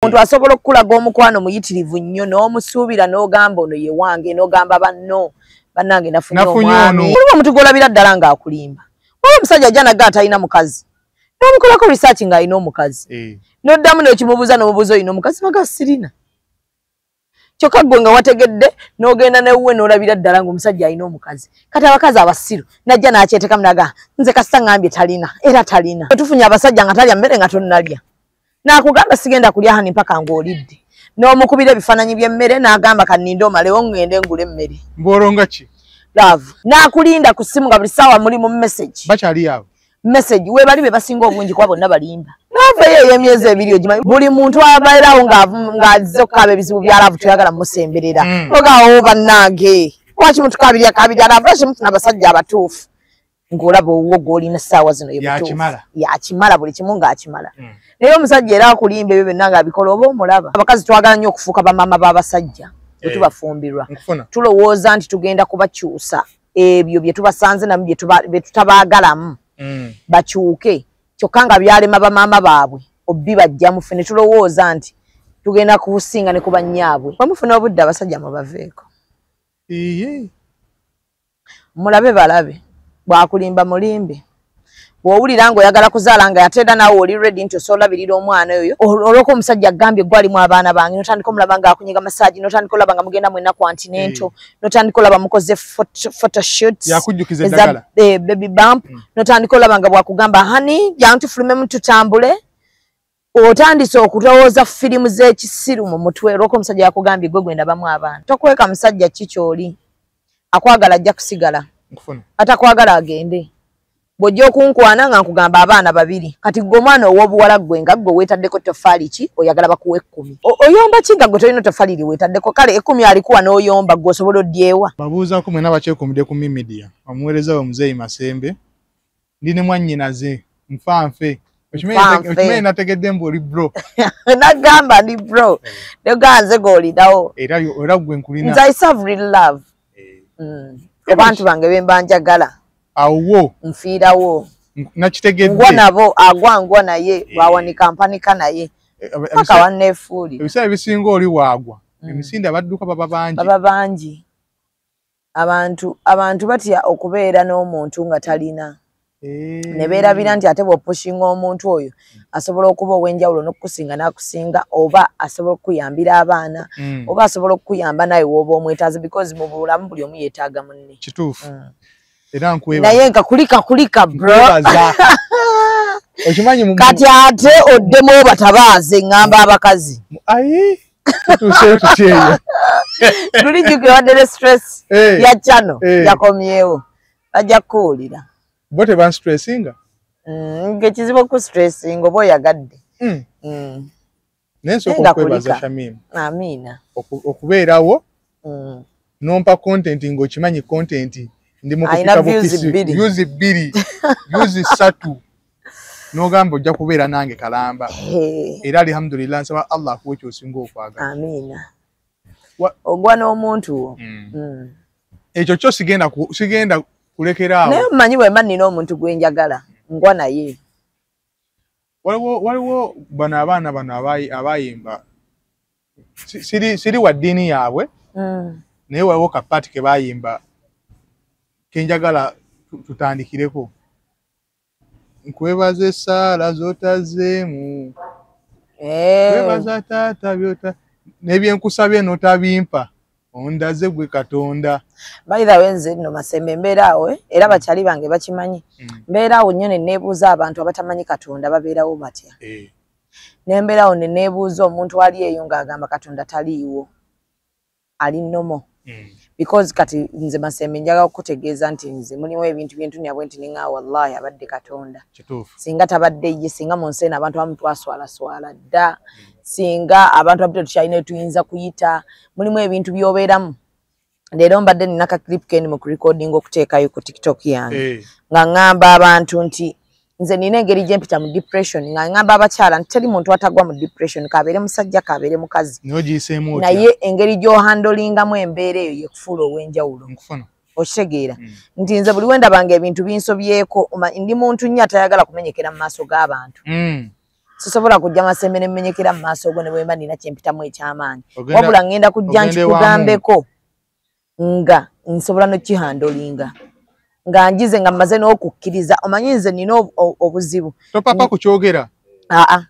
Omuntu asobola okukulaga omukwano muyitirivu nnyo n'omusuubira n'ogamba ono ye wange, n'ogamba banno bannange nafunye omwami. Waliwo omuntu gw'olabira ddala ng'akulimba. Waliwo omusajja ajja naga atalina mukazi, n'omukolako research ng'alina omukazi, n'oddamu n'okimubuuza n'omubuuza olina omukazi, naga sirina. Kyokka ggwe nga wategedde n'ogenda newuwe n'olabira ddala ng'omusajja alina omukazi. Kati abakazi abasiru najja n'akyeteekamu naga nze kasita ngambye talina era talina. Tufunye abasajja nga talya mmere nga tonnalya. N'akugamba sigenda kulya hani mpaka ng'olidde. N'omukubira ebifaananyi by'emmere n'agamba kanninde omalewo ŋŋende ngule emmere. Mbw'olonga ki? Love. N'akulinda ku ssimu nga buli ssaawa muli mu message. Bakyali abo? Message weebali be basinga obungi kuba bonna balimba. Love eyo ey'emyezi ebiri ogimanyi. Buli muntu abeerawo ng'azze okukaaba ebizibu bya love toyagala mmusemberera. Ogaawo bannange. Lwaki mutukaabirira kaabirira love? Lwaki mufuna abasajja abatuufu? Ng'olaba owuwo gw'olina essaawa zino ye mutuufu. Yakimala buli kimu ng'akimala. Naye omusajja era akulimba ebyo byonna ng'abikola oba omulaba. Abakazi twagala nnyo okufuuka bamaama b'abasajja bwe tubafumbirwa. Tulowooza nti tugenda kubakyusa ebyo bye tubasanze namu bye tutabaagalamu. Bakyuke kyokka nga byalema bamaama baabwe obbi bajjamu ffe ne tulowooza nti tugenda kusinga ne ku bannyaabwe. Bwe mufuna obudde abasajja mubaveeko. Mulabe balabe. Bw'akulimba mulimbe. Bw'owulira ng'oyagala kuzaala nga ate era naawe oli ready nti osobola olabirira omwana oyo, olw'okuba omusajja agambye gwe alimu abaana bange, n'otandika omulaba ng'akunyiga massage, n'otandika olaba nga mugenda mwenna ku antenatal, n'otandika olaba mukoze photoshoots yakujjukiza baby bump, n'otandika olaba nga bw'akugamba honey jangu tufulumemu tutambule, otandise okulowooza firimu z'ekisiru mu mutwe olw'okuba omusajja yakugambye gwe gwendabamu abaana. Tokweka musajja ki ky'oli, akwagala ajja kusigala, atakwagala agende. Bw'ojja okunkwana nga nkugamba abaana babiri, kati ggwe omwana ow'obuwala ggwe nga ggwe weetaddeko ttofaali ki oyagala bakuwa 10. Oyomba ki nga ggwe tolina ttofaali lye weetaddeko? Kale 10 alikuwa n'oyomba ggwe osobola oddyewa. Babuuzaako mwenna abakyekuumidde ku Media, omuweereza we Muzeeyi Masembe, ndi ne mwannyinaze nfanfe. Okimanyi nategedde mbu oli bro. Nagamba ndi bro. Negamba nze gw'olinawo. Era ggwe nkulina. Nze I serve real love. Abantu bange be mba njagala. Awo nfiirawo. Nakitegedde. Ngwa nabo agwa ngwa naye bwawanika mpanika naye paka wanneefuulira. Ebiseera ebisinga oli waagwa. Emisinde abadduka baba bangi. Baba bangi. Abantu batya okubeera n'omuntu nga talina. Ne beerabira nti ate bw'opushinga omuntu oyo asobola okuba ow'enjawulo n'okukusinga n'akusinga, oba asobola okukuyambira abaana, oba asobola okukuyamba naye w'oba omwetaaze, because mu bulamu buli omu yeetaaga munne. Kituufu. Era nkwebaza. Naye nga kulika kulika bro. Okimanyi kati ate oddemu obatabaaze ngamba abakazi. Ayi tutuuseyo tutyeyo. Lulijjukira wadde ne stress ya channel yakomyewo. Bajja kukuwulira. Bo tebanstressinga? Ng'ekizibu okustressinga oba oyagadde. Naye nsooka okwebaza Shamim. Amiina. Okubeerawo n'ompa content ng'okimanyi content ndi mu kupika bukisi views 2 views 3 n'ogamba ojja kubeera nange kalamba. Era alhamdulillah nsaba Allah akuwe ky'osinga okwagala. Amiina. Ogwa n'omuntu wo. Ekyo kyo sigenda kulekera awo. Naye mmanyi bwe mba nnina omuntu gwe njagala ngwa naye. Waliwo bano abaana bano abayimba siri wa ddiini yaabwe, naye waliwo kapaati ke bayimba kenjagala tutandikireko. Nkwebaza essaala z'otazeemu, nkwebaza taata by'ota n'ebyenkusabye n'otabimpa, ondaze gwe Katonda. By the way nze nno Masembe mbeeraawo era bakyali bange bakimanyi. Mbeeraawo nnyo ne neebuuza abantu abatamanyi Katonda babeerawo batya. Ne mbeeraawo ne neebuuza omuntu ali eyo ng'agamba Katonda taliiwo, ali nnomo. Because kati nze Masembe njagala okutegeeza nti nze mulimu ebintu byentunya bwe nti ninga wallahi abadde Katonda. Singa tabadde ye, singa mu nsi eno abantu abamu twaswalaswala dda, singa abantu abamu tetukyalina tuyinza kuyita, mulimu ebintu by'obeeramu. Leero mbadde nina ka clip kendi mu kurecording okuteekayo ku TikTok yange. Nga ŋŋamba abantu nti nze nina engeri gye mpita mu depression, nga ŋŋamba abakyala nti teri muntu atagwa mu depression, kabeere musajja kabeere mukazi. Naye engeri gy'ohandolingamu embeera eyo yekufuula ow'enjawulo. Okitegeera nti nze buli we ndabanga ebintu binsobyeko, ndi muntu nnyo atayagala kumenyekera mu maaso g'abantu. Sisobola kujja Masembe ne mmenyekera mu maaso go ne bwe mba nina kye mpitamu eky'amaanyi, wabula ngenda kujja nkikugambeko nga nsobola n'okihandolinga nga njize nga mmaze n'okukkiriza. Omanyi nze nina obuzibu. Topapa kukyogera? Aa,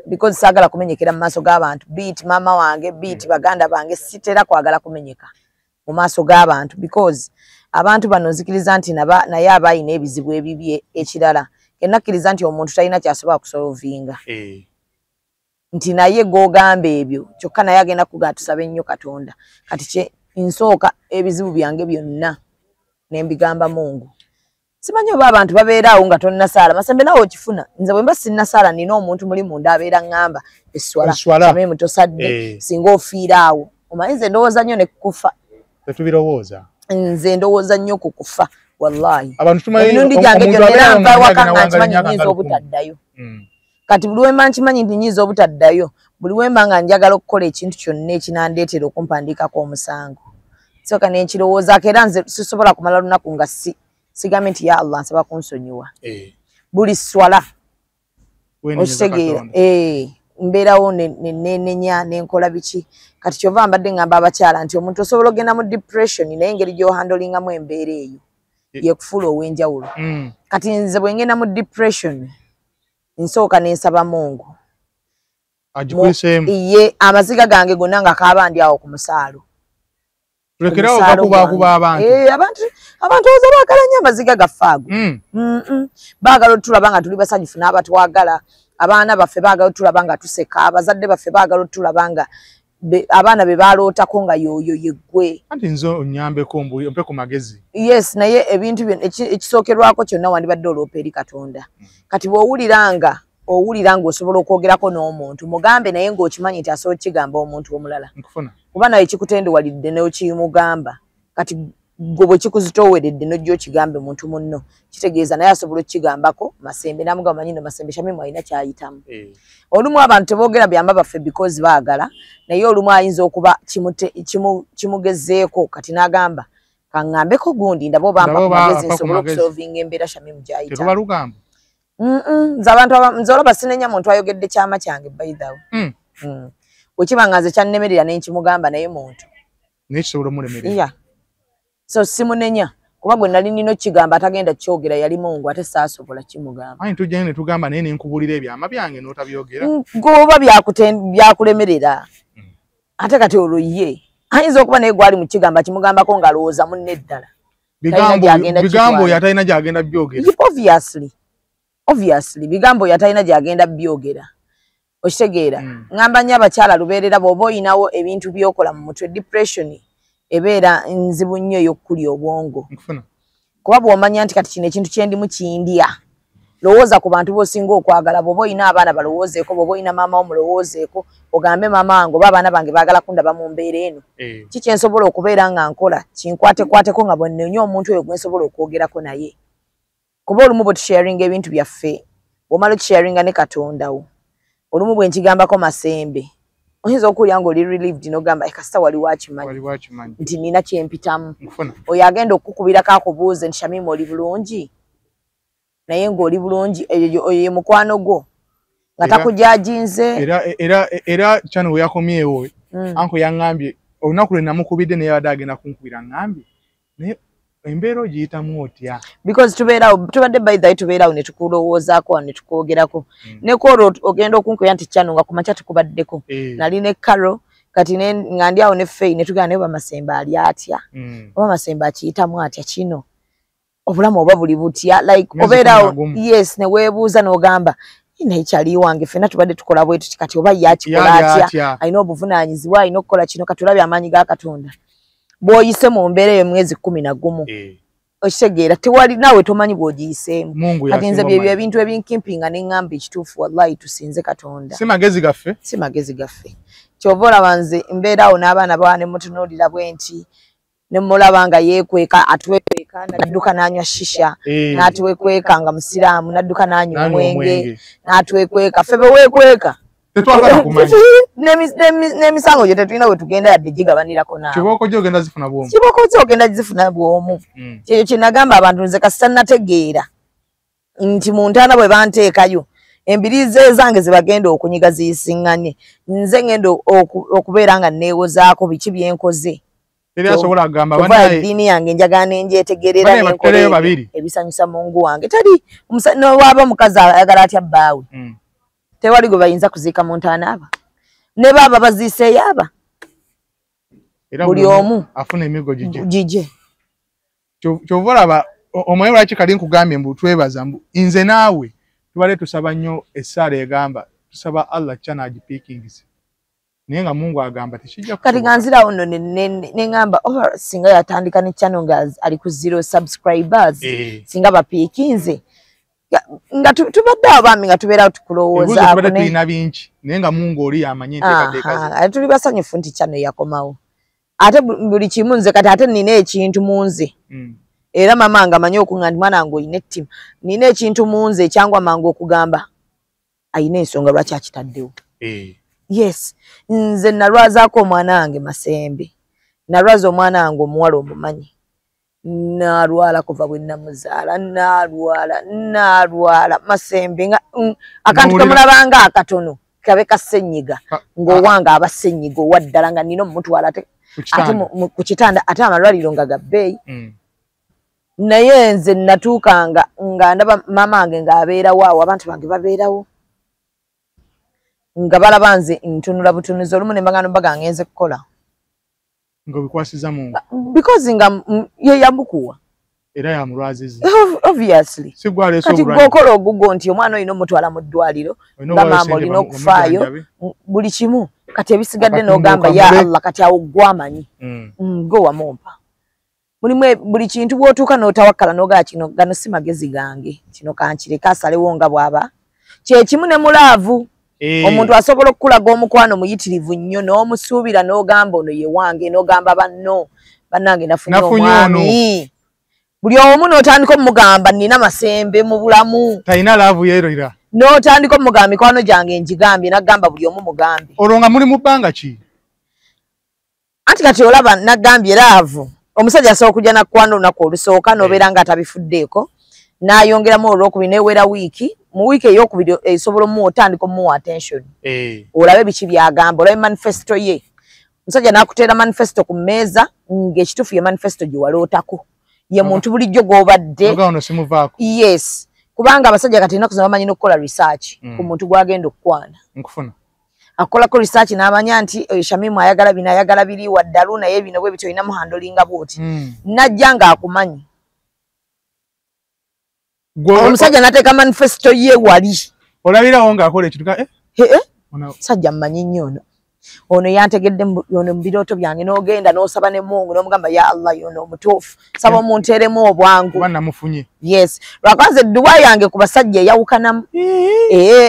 because saagala kumenyekera mu maaso g'abantu, beat maama wange, beat baganda bange. Sitera kwagala kumenyeka mu maaso g'abantu because abantu bano nzikiriza nti naye aba ayina ebizibu ebibye. Ekirala, kenakkiriza nti omuntu talina kyasobola kusolvinga, nti naye g'ogamba ebyo kyokka naye agenda kugaa tusabe nnyo Katonda. Kati kye nsooka ebizibu byange byonna ne mbigamba Mungu. Simanyi oba abantu babeeraawo nga tonnasaala. Masembe, nawe okifuna. Nze bwe mba sinnasaala, nina omuntu muli munda abeera ŋŋamba esswala, Shamimu tosadde, singa ofiira awo. Omanyi nze ndowooza nnyo ne kufa. Tetubirowooza. Nze ndowooza nnyo ku kufa, wallahi. Emirundi gyange gyonna era nva waka nga nkimanyi nnyinza obutaddayo. Kati buli wemba nkimanyi nti nnyinza obutaddayo, buli wemba nga njagala okukola ekintu kyonna ekinandeetera okumpandiikako omusango, sooka nenkirowoozaako. Era nze sisobola kumala lunaku nga sigambe nti ya Allah, nsaba kunsonyiwa. Buli swala, okitegeera, mbeerawo nenenya nenkola biki. Kati kyova mbadde ngamba abakyala nti omuntu osobola ogenda mu depression, naye engeri gy'ohandolingamu embeera eyo yekufuula ow'enjawulo. Kati nze bwe ngenda mu depression, nsooka nensaba Mungu ye amaziga gange gonna nga kaaba ndi awo ku musaalo. Abantu abantu oza baagala nnyo amaziga gaffe ago. Baagala otulaba nga tuli basanyufu n'abatwagala. Abaana baffe baagala otulaba nga tuseka, abazadde baffe baagala otulaba nga abaana be balootako nga yoyo yeggwe. Anti nze onyambeko ompe ku magezi. Yes, naye ebintu ekisookerwako kyonna wandibadde oloopa eri Katonda. Kati bw'owulira nga owulira ng'osobola okwogerako n'omuntu, mugambe, naye ng'okimanyi nti asobola okukigamba omuntu omulala, kuba naye kikutendewalidde n'okimugamba. Kati gwe bwe kikuzitooweredde n'ojja okigambe muntu munno, kitegeeza naye asobola okukigambako Masembe n'amugamba, manyi no Masembe, Shamimu alina kyayitamu. Olumu abantu teboogera byamba baffe because baagala, naye olumu ayinza okuba kimugezeeko kati n'agamba kaŋŋambeko gundi ndaba oba mpa ku magezi nsobole okusolvinga embeera Shamimu gy'ayitamu. Nze abantu nze olaba sinenya muntu ayogedde kyama kyange, by the way. Bwe nga nze kyannemerera ne nkimugamba, naye muntu naye kisobola omulemerera. Yeah. So simunenya kuba gwe nali nina okigamba atagenda kyogera yali Mungu, ate saasobola kimugamba. Ayi tujja ne tugamba naye ne nkubuulira ebyama byange n'otabyogera. Goba byakulemerera. Ate kati olwo ye ayinza okuba naye gwali mu kigamba kimugambako ng'alowooza munne ddala. Bigambo yatalina gy'agenda byogera. Obviously bigambo yatalina gy'agenda byogera. Okitegeera? Ngamba nnyo abakyala lubeerera bw'oba oyinawo ebintu by'okola mu mutwe, depression ebeera nzibu nnyo ey'okukulya obwongo. Kuba bw'omanya nti kati kino ekintu kye ndimu kindya, lowooza ku bantu b'osinga okwagala. Bw'oba oyina abaana balowoozeeko, bw'oba oyina maama wo mulowoozeeko, ogambe maama wange oba abaana bange baagala kundaba mu mbeera eno. Ki kye nsobola okubeera nga nkola kinkwatekwateko nga bwe nnoonya omuntu oyo gwe nsobola okwogerako naye? Kuba olumu bwe tusharinga ebintu byaffe, bw'omala okisharinga ne Katonda wo, olumu bwe nkigambako Masembe, oyinza okuwulira ng'oli relieved n'ogamba kasita wali wakimanyi nti nina kyempitamu. Oyo agenda okukukubirako akubuuze nti Shamimu oli bulungi, naye ng'oli bulungi, oyo ye mukwano gwo nga takujajinze. Era kyano we yakomyewo, anko yaŋŋambye olunaku lwe namukubidde naye abadde agenda kunkubira, ŋŋambye naye embeera ogiyitamu otya? Because tubeerawo, tubadde by the way tubeerawo ne tukulowoozaako wano ne tukwogerako. Ne kwolwo ogenda okunkubira nti kyano nga ku makya tukubaddeko. Nali ne Caro kati nga ndi awo ne Faye ne tugamba naye oba Masembe ali atya, oba Masembe akiyitamu atya kino, obulamu oba buli butya, like obeerawo, yes, ne weebuuza n'ogamba naye kyali wange ffenna tubadde tukola bwe tuti, kati oba ye akikola atya, alina obuvunaanyizibwa, alina okukola kino. Kati olabye amaanyi ga Katonda bw'oyise mu mbeera eyo emyezi 11. Okitegeera, tewali naawe tomanyi bw'ogiyiseemu. Kati nze byebyo ebintu ebinkimpinga ne ŋŋamba ekituufu, wallahi tusinze Katonda. Si magezi gaffe. Si magezi gaffe. Kyova olaba nze mbeeraawo n'abaana bawa ne mutunuulira bwe nti ne mulaba nga yeekweka, atwekweka, n'adduka n'anywa shisha, n'atwekweka nga musiraamu, n'adduka n'anywa omwenge, n'atwekweka. Ffe be weekweka n'emisango gyo tetulina we tugenda yadde gigabanirako naawe. Kibooko gyo ogenda zifuna bw'omu. Kibooko gyo ogenda zifuna bw'omu. Kyekyo kye nagamba abantu, nze kasita nategeera nti mu ntaana bwe banteekayo Embiriizi ezange zebagenda okunyiga ziyisiŋŋanye, nze ngenda okubeera nga neewozaako biki byenkoze. Eddiini yange njagala nenjetegerera nenkola ebisanyusa Mungu wange. Teri nowaba omukazi ayagala atya bbaawe, tewali gwe bayinza kuziika mu ntaana aba ne baaba baziiseeyo aba buli omu afuna emigo gigye. Kyova olaba omanyi lwaki kali nkugambye mbu twebaza mbu nze naawe tubale tusaba nnyo essaala egamba tusaba Allah chana agipikingise, naye nga Mungu agamba tekijja. Kati nga nzirawo nno neŋŋamba oh, singa yatandika ne channel nga ali ku 0 subscribers, singa bapiikinze nga tubadde awo bambi nga tubeerawo tukulowoozaako. Tubadde tulina bingi naye nga Mungu oli yamanyi enteekateeka ze. Tuli basanyufu nti channel yakomawo. Ate buli kimu nze kati ate nina ekintu mu nze. Era mama nga manyi okuŋŋamba nti mwana wange olina ettima, nina ekintu mu nze ekyangwa mangu okugamba ayina ensonga lwaki akitaddewo. Yes, nze nalwazaako omwana wange Masembe, nalwaza omwana wange omuwala omumanyi, nalwala kuva bwe namuzaala, nalwala Masembe nga akantu kamulabanga akatono kabe kasenyiga, ng'owange aba senyiga owa ddala nga nina omutwala ate ku kitanda, ate amalwaliro nga ga bbeeyi. Naye nze natuukanga nga ndaba maama wange ng'abeerawo awo, abantu bange babeerawo nga balaba nze ntunula butunuzi. Olumu ne mbagamba mbaga ngenze kukola nga obikwasiza Mungu because nga ye yamukuwa era yamulwaziza obviously. Kati gwokola ogugo nti omwana olina omutwala mu ddwaliro nga maama olina okufaayo buli kimu, kati ebisigadde n'ogamba ya Allah kati awo gwamanyi gwe wamumpa. Mulimu buli kintu bw'otuuka n'otawakkala n'ogamba kino gano si magezi gange, kino kankireke asalewo nga bw'aba. Kyekimu ne mu laavu. Omuntu asobola okukulaga omukwano muyitirivu nnyo n'omusuubira n'ogamba ono ye wange, n'ogamba banno bannange nafunye omwami. Buli omu n'otandika omugamba nina Masembe mu bulamu. Talina laavu yeerera. N'otandika omugamba mikwano gyange ngigambye, n'agamba buli omu mugambe. Olwo nga muli mu bbanga ki? Anti kati olaba nagambye laavu. Omusajja asobola okujja nakwana olunaku olusooka n'obeera nga atabifuddeeko, n'ayongeramu olwokubiri n'ewera wiiki. Mu wiiki eyokubiri esobola omuwa otandika omuwa attention, olabe biki byagamba, olabe manifesto ye. Omusajja n'akuteera manifesto ku mmeeza ng'ekituufu ye manifesto gye walootako, ye muntu bulijjo gw'obadde. Yes, kubanga abasajja kati ennaku zino bamanyi n'okukola research ku muntu gw'agenda okukwana. Akolako research n'amanya nti oyo Shamimu ayagala bino, ayagala biri waddalu, naye bino bwe bityo olina muhandolinga bw'oti. Najja ng'akumanyi. Omusajja n'ateeka manifesto ye wali. Olabirawo ng'akola ekintu Musajja mmanyi nnyo ono. Ono yantegedde ono mu birooto byange, n'ogenda n'osaba ne Mungu n'omugamba ya Allah yono omutuufu, saba omunteeremu obwangu. Kuba namufunye. Yes, lwakuba edduwa yange ku basajja eyawukanamu.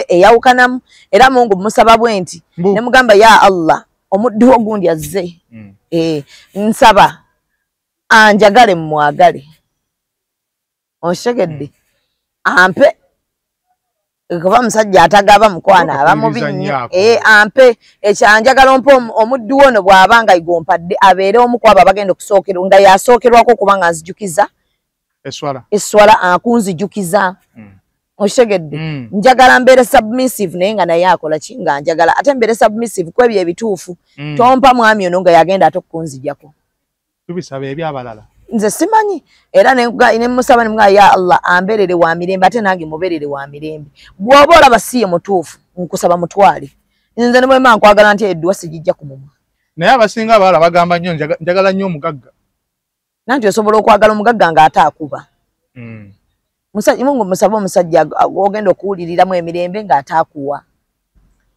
Eyawukanamu era Mungu musaba bwe nti ne mugamba ya Allah omuddu wo gundi azze. Nsaba anjagale mmwagale. Onshegedde ampe kuba musajja atagaba mukwana aba mubi nnyo. Ampe ekyanjagala ompe omuddu ono bw'aba nga igompadde abeere omu ku abo abagenda okusookerwa nga yasookerwako kubanga nzijukiza eswala akunzijukiza. Okitegedde? Njagala mbeere submissive naye nga naye akola ki nga njagala ate mbeere submissive ku ebyo ebituufu. Tompa mwami ono nga yagenda ate okukunzijako. Tubisaba ebyabalala. Nze simanyi era ne musaba ne mugamba ya Allah amberere wa mirembe ate nange muberere wa mirembe. Bw'oba olaba si ye mutuufu nkusaba mutwale. Nze ne bwe mba nkwagala nti edduwa sigijja ku mumwa. Naye abasinga abalala bagamba nnyo njagala nnyo omugagga. Nanti osobola okwagala omugagga ng'ate akuba. Mungu musaba omusajja ogenda okuwuliriramu emirembe ng'ate akuwa.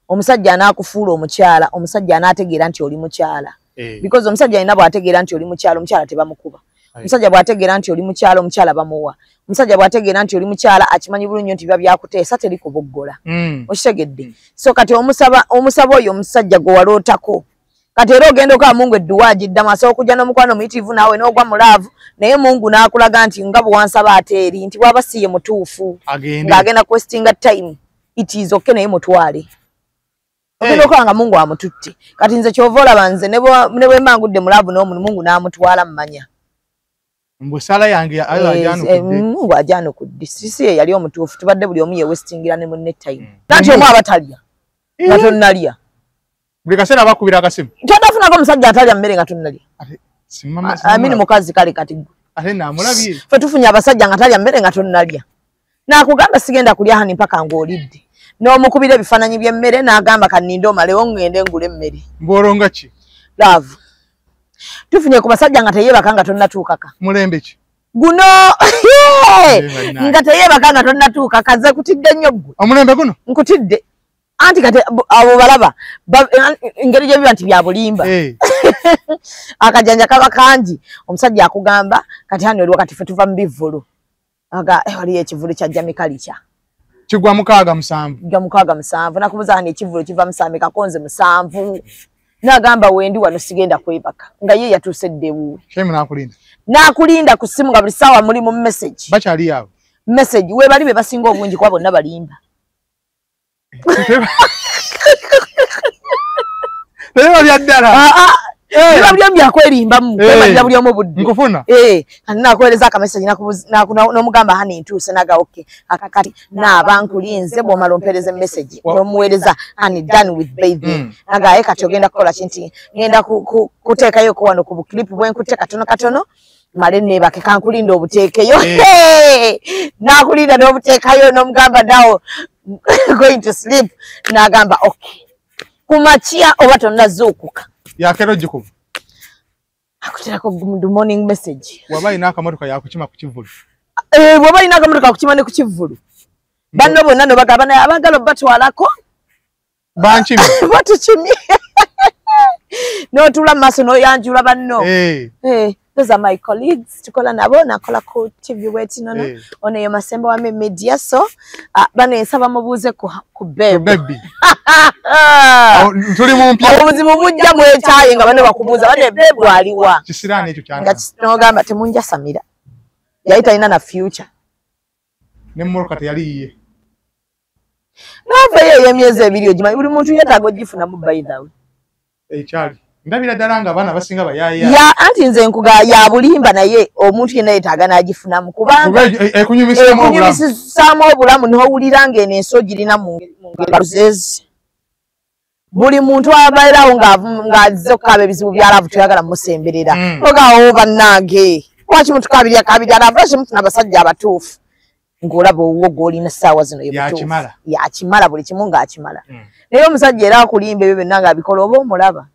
Omusajja anaakufuula omukyala, omusajja anaategeera nti oli mukyala. Because omusajja alina bw'ategeera nti oli mukyala, omukyala tebamukuba. Omusajja bw'ategeera nti oli mukyala, omukyala bamuwa. Omusajja bw'ategeera nti oli mukyala akimanyi bulungi nti biba byakuteesa teri kuboggola. Okitegedde? So kati omusaba oyo omusajja gwe walootako. Kati era ogenda okola Mungu edduwa agiddamu, asobola okujja n'omukwano muyitirivu naawe n'ogwa mu laavu, naye Mungu n'akulaga nti nga bwe wansaba ate eri nti bw'aba si ye mutuufu ng'agenda kwestinga time, it is okay naye mutwale. Ogenda okola nga Mungu amututte. Kati nze ky'ova olaba nze ne bwe mba ngudde mu laavu n'omuntu Mungu n'amutwala mmanya. Mbu sala yange Allah ajanukudde. Mungu ajanukudde. Sisi ye yali omutuufu, tubadde buli omu ye westingira ne munne time. Nanti omu abatalya nga tonnalya. Buli kaseera bakubira akasimu. Tonafunako omusajja atalya mmere nga tonnalya. Amini mukazi kale kati. Ate namulabye. Ffe tufunye abasajja nga talya mmere nga tonnalya. Nakugamba sigenda kulya hani mpaka ng'olidde. N'omukubira ebifaananyi by'emmere n'agamba kanninde omalewo ngende ngule emmere. Mbworonga ki? Love. Tufunye ku basajja nga teyeebaka nga tonnatuukaka. Mulembe ki? Guno nga teyeebaka nga tonnatuuka kaze kutidde nnyo ggwe. Omulembe guno? Nkutidde. Anti kati abo balaba engeri gye biba nti bya bulimba. Akajanja kaba kangi. Omusajja akugamba kati hani oliwo kati ffe tuva mu bivvulu. Aga waliyo ekivvulu kya Jamie Culture. Kigwa 67. Kigwa 67. Nakubuuza hani ekivvulu kiva 7 kakonze 7. Nagamba wendi wano sigenda kwebaka nga ye yatuuse dde ewuwe. Shame nakulinda. Nakulinda ku ssimu nga buli ssaawa muli mu message. Bakyali awo. Message we bali be basinga obungi kuba bonna balimba. Naye bya ddala. Biba buli omu byakwerimbamu, kwemalira buli omu budde. Nkufuna. Kati nakuweereza akamessage n'omugamba hani ntuuse naga okay. Akakati naaba nkulinze bw'omala ompeereza message. N'omuweereza hani done with bathing. Naga kati ogenda kukola ki nti ngenda kuteekayo ko wano ku clip bwe nkutte katono katono male neebake kankulinda obuteekeyo. Nakulinda n'obuteekayo n'omugamba now going to sleep. N'agamba okay. Kumakya oba tonnazuukuka. Yakero gikuba. Akuterako good morning message. Waba alina akamotoka yakukima ku kivvulu. Bw'oba alina akamotoka akukima ne ku kivvulu. Banno bonna no bagamba naye abaagala obbatwalako. Bankimye. Batukimye. N'otuula mu maaso n'oyanjula banno. Those are my colleagues. Tukola nabo nakola ku TV weti nono. Ono ye Masembe wa media so bano ensaba mubuuze ku baby. Tuli mu mpya. Obuzibu bujja mwekyaye nga bano bakubuuza bane babe aliwa. Kisiraani ekyo kyana. Nga n'ogamba temunjasamira. Yali talina na future. Ne mmotoka teyali yiye. Nava eyo ey'emyezi ebiri ogimanyi buli muntu yeetaaga ogifunamu by the way. Ekyali. Ndabira ddala nga abaana basinga bayaaya. Ya anti nze nkuga ya bulimba naye omuntu yenna yeetaaga n'agifunamu kubanga ekunyumisaamu obulamu n'owulira ng'eno ensi ogirina mu ngeri zezi. Buli muntu abeerawo ng'azze okukaaba ebizibu bya laavu toyagala mmusemberera. Ogaawo bannange lwaki mutukaabirira kaabirira laavu lwaki mufuna abasajja abatuufu ng'olaba owuwo gw'olina ssaawa zino ye mutuufu. Yakimala buli kimu ng'akimala. Naye omusajja era akulimba ebyo byonna ng'abikola oba omulaba.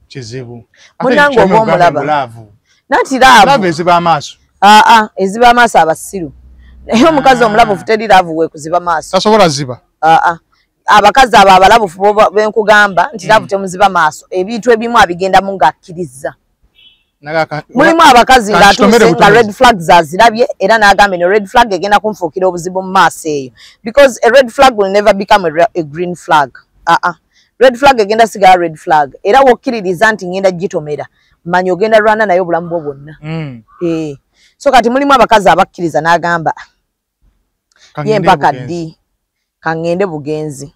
Kizibu. Munnange oba omulaba. Nanti laavu. Laavu eziba amaaso. Eziba amaaso abasiru. Naye omukazi omulabufu teri laavu weekuziba maaso. Tasobola ziba. Abakazi abo abalabufu be nkugamba nti laavu temuziba maaso. Ebintu ebimu abigendamu ng'akkiriza. Mulimu abakazi ng'atuuse nga red flags azirabye era n'agamba eno red flag egenda kunfuukira obuzibu mu maaso eyo. Because a red flag will never become a green flag. Red flag egenda sigala red flag. Era wokkiririza nti ngenda gitomera. Manya ogenda lwana naye obulamu bwo bwonna. So kati mulimu abakazi abakkiriza n'agamba ye mpaka ddi kangende bugenzi.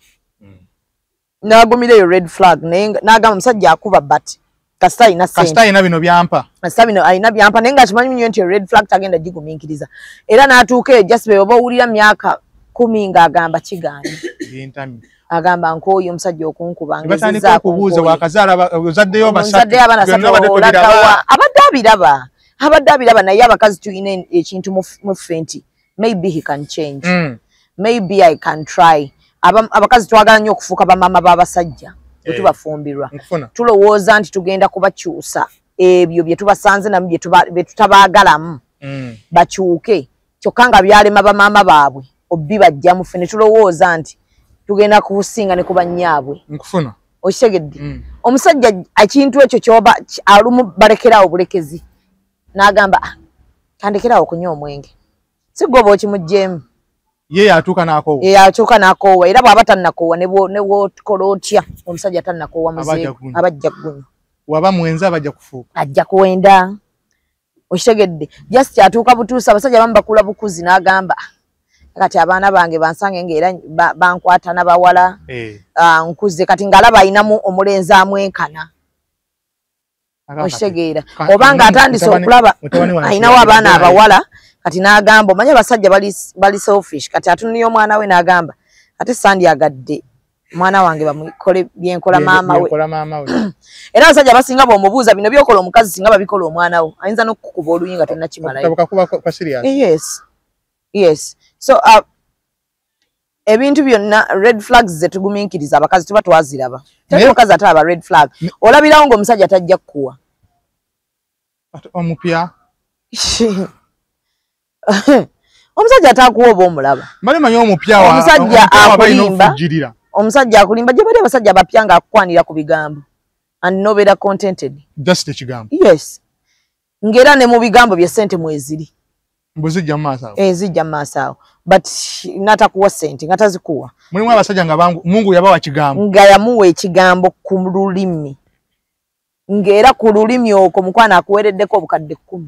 N'agumira eyo red flag naye n'agamba omusajja akuba but kasita alina ssente. Kasita alina bino byampa. Kasita bino alina byampa naye nga kimanyi nnyo nti red flag tagenda gigumiikiriza. Era n'atuuka eyo just be oba owulira myaka 10 ng'agamba kigaanye. Agamba nkooye omusajja okunkuba ngezezaako okubuuza wakazaala ozaddeyo basatu abadde abiraba abadde abiraba naye abakazi tulina ekintu mu ffe nti maybe he can change. Maybe I can try. Abakazi twagala nnyo okufuuka bamaama b'abasajja bwe tubafumbirwa. Tulowooza nti tugenda kubakyusa ebyo bye tubasanze namu bye tutabaagalamu bakyuke kyokka nga byalema bamaama baabwe obibajja mu ffe ne tulowooza nti tugenda kusinga ne kuba nnyaabwe. Nkufuna. Okitegedde. Omusajja ekintu ekyo kyoba alumu balekerawo bulekezi n'agamba tandikerawo okunywa omwenge. Si gwe oba okimuggyeemu. Ye yatuuka n'akoowa. Ye yatuuka n'akoowa era bw'aba tannakoowa ne bw'okola otya omusajja tannakoowa muzeeyi abajja kugunywa. Waba mwenzi abajja kufuuka. Ajja kuwenda. Okitegedde. Just atuuka butuusa abasajja abamu bakula bukuzi n'agamba kati abaana bange bansange ng'era bankwata n'abawala nkuze kati ng'alaba ayinamu omulenzi amwenkana. Okitegeera? Oba nga atandise okulaba ayinawo abaana abawala, kati n'agamba, omanyi abasajja bali selfish, kati atunulira omwana we n'agamba, ate sandyagadde mwana wange bamukole byenkola maama we. Era abasajja abasinga bw'omubuuza bino byokola omukazi, singa babikola omwana wo, ayinza n'okukuba oluyi nga tonnakimalayo. Yes. So ebintu byonna red flags zetugumiikiriza, abakazi tuba twaziraba. Teri mukazi atalaba red flag. Olabirawo ng'omusajja tajja kukuwa. Omupya omusajja atakuwa oba omulaba. Omusajja akulimba, omusajja akulimba. Gye bali abasajja abapya nga akukwanira ku bigambo and nobeera contented. Just ekigambo. Yes, ng'era ne mu bigambo bye ssente mweziri. Mbuzijja mu maaso awo. Eh, zijja mu maaso awo, but n'atakuwa ssente nga tazikuwa. Mulimu abasajja nga bangu Mungu yabawa kigambo, nga yamuwa ekigambo ku lulimi, ng'era ku lulimi okwo mukwano akuweereddeko obukadde 10.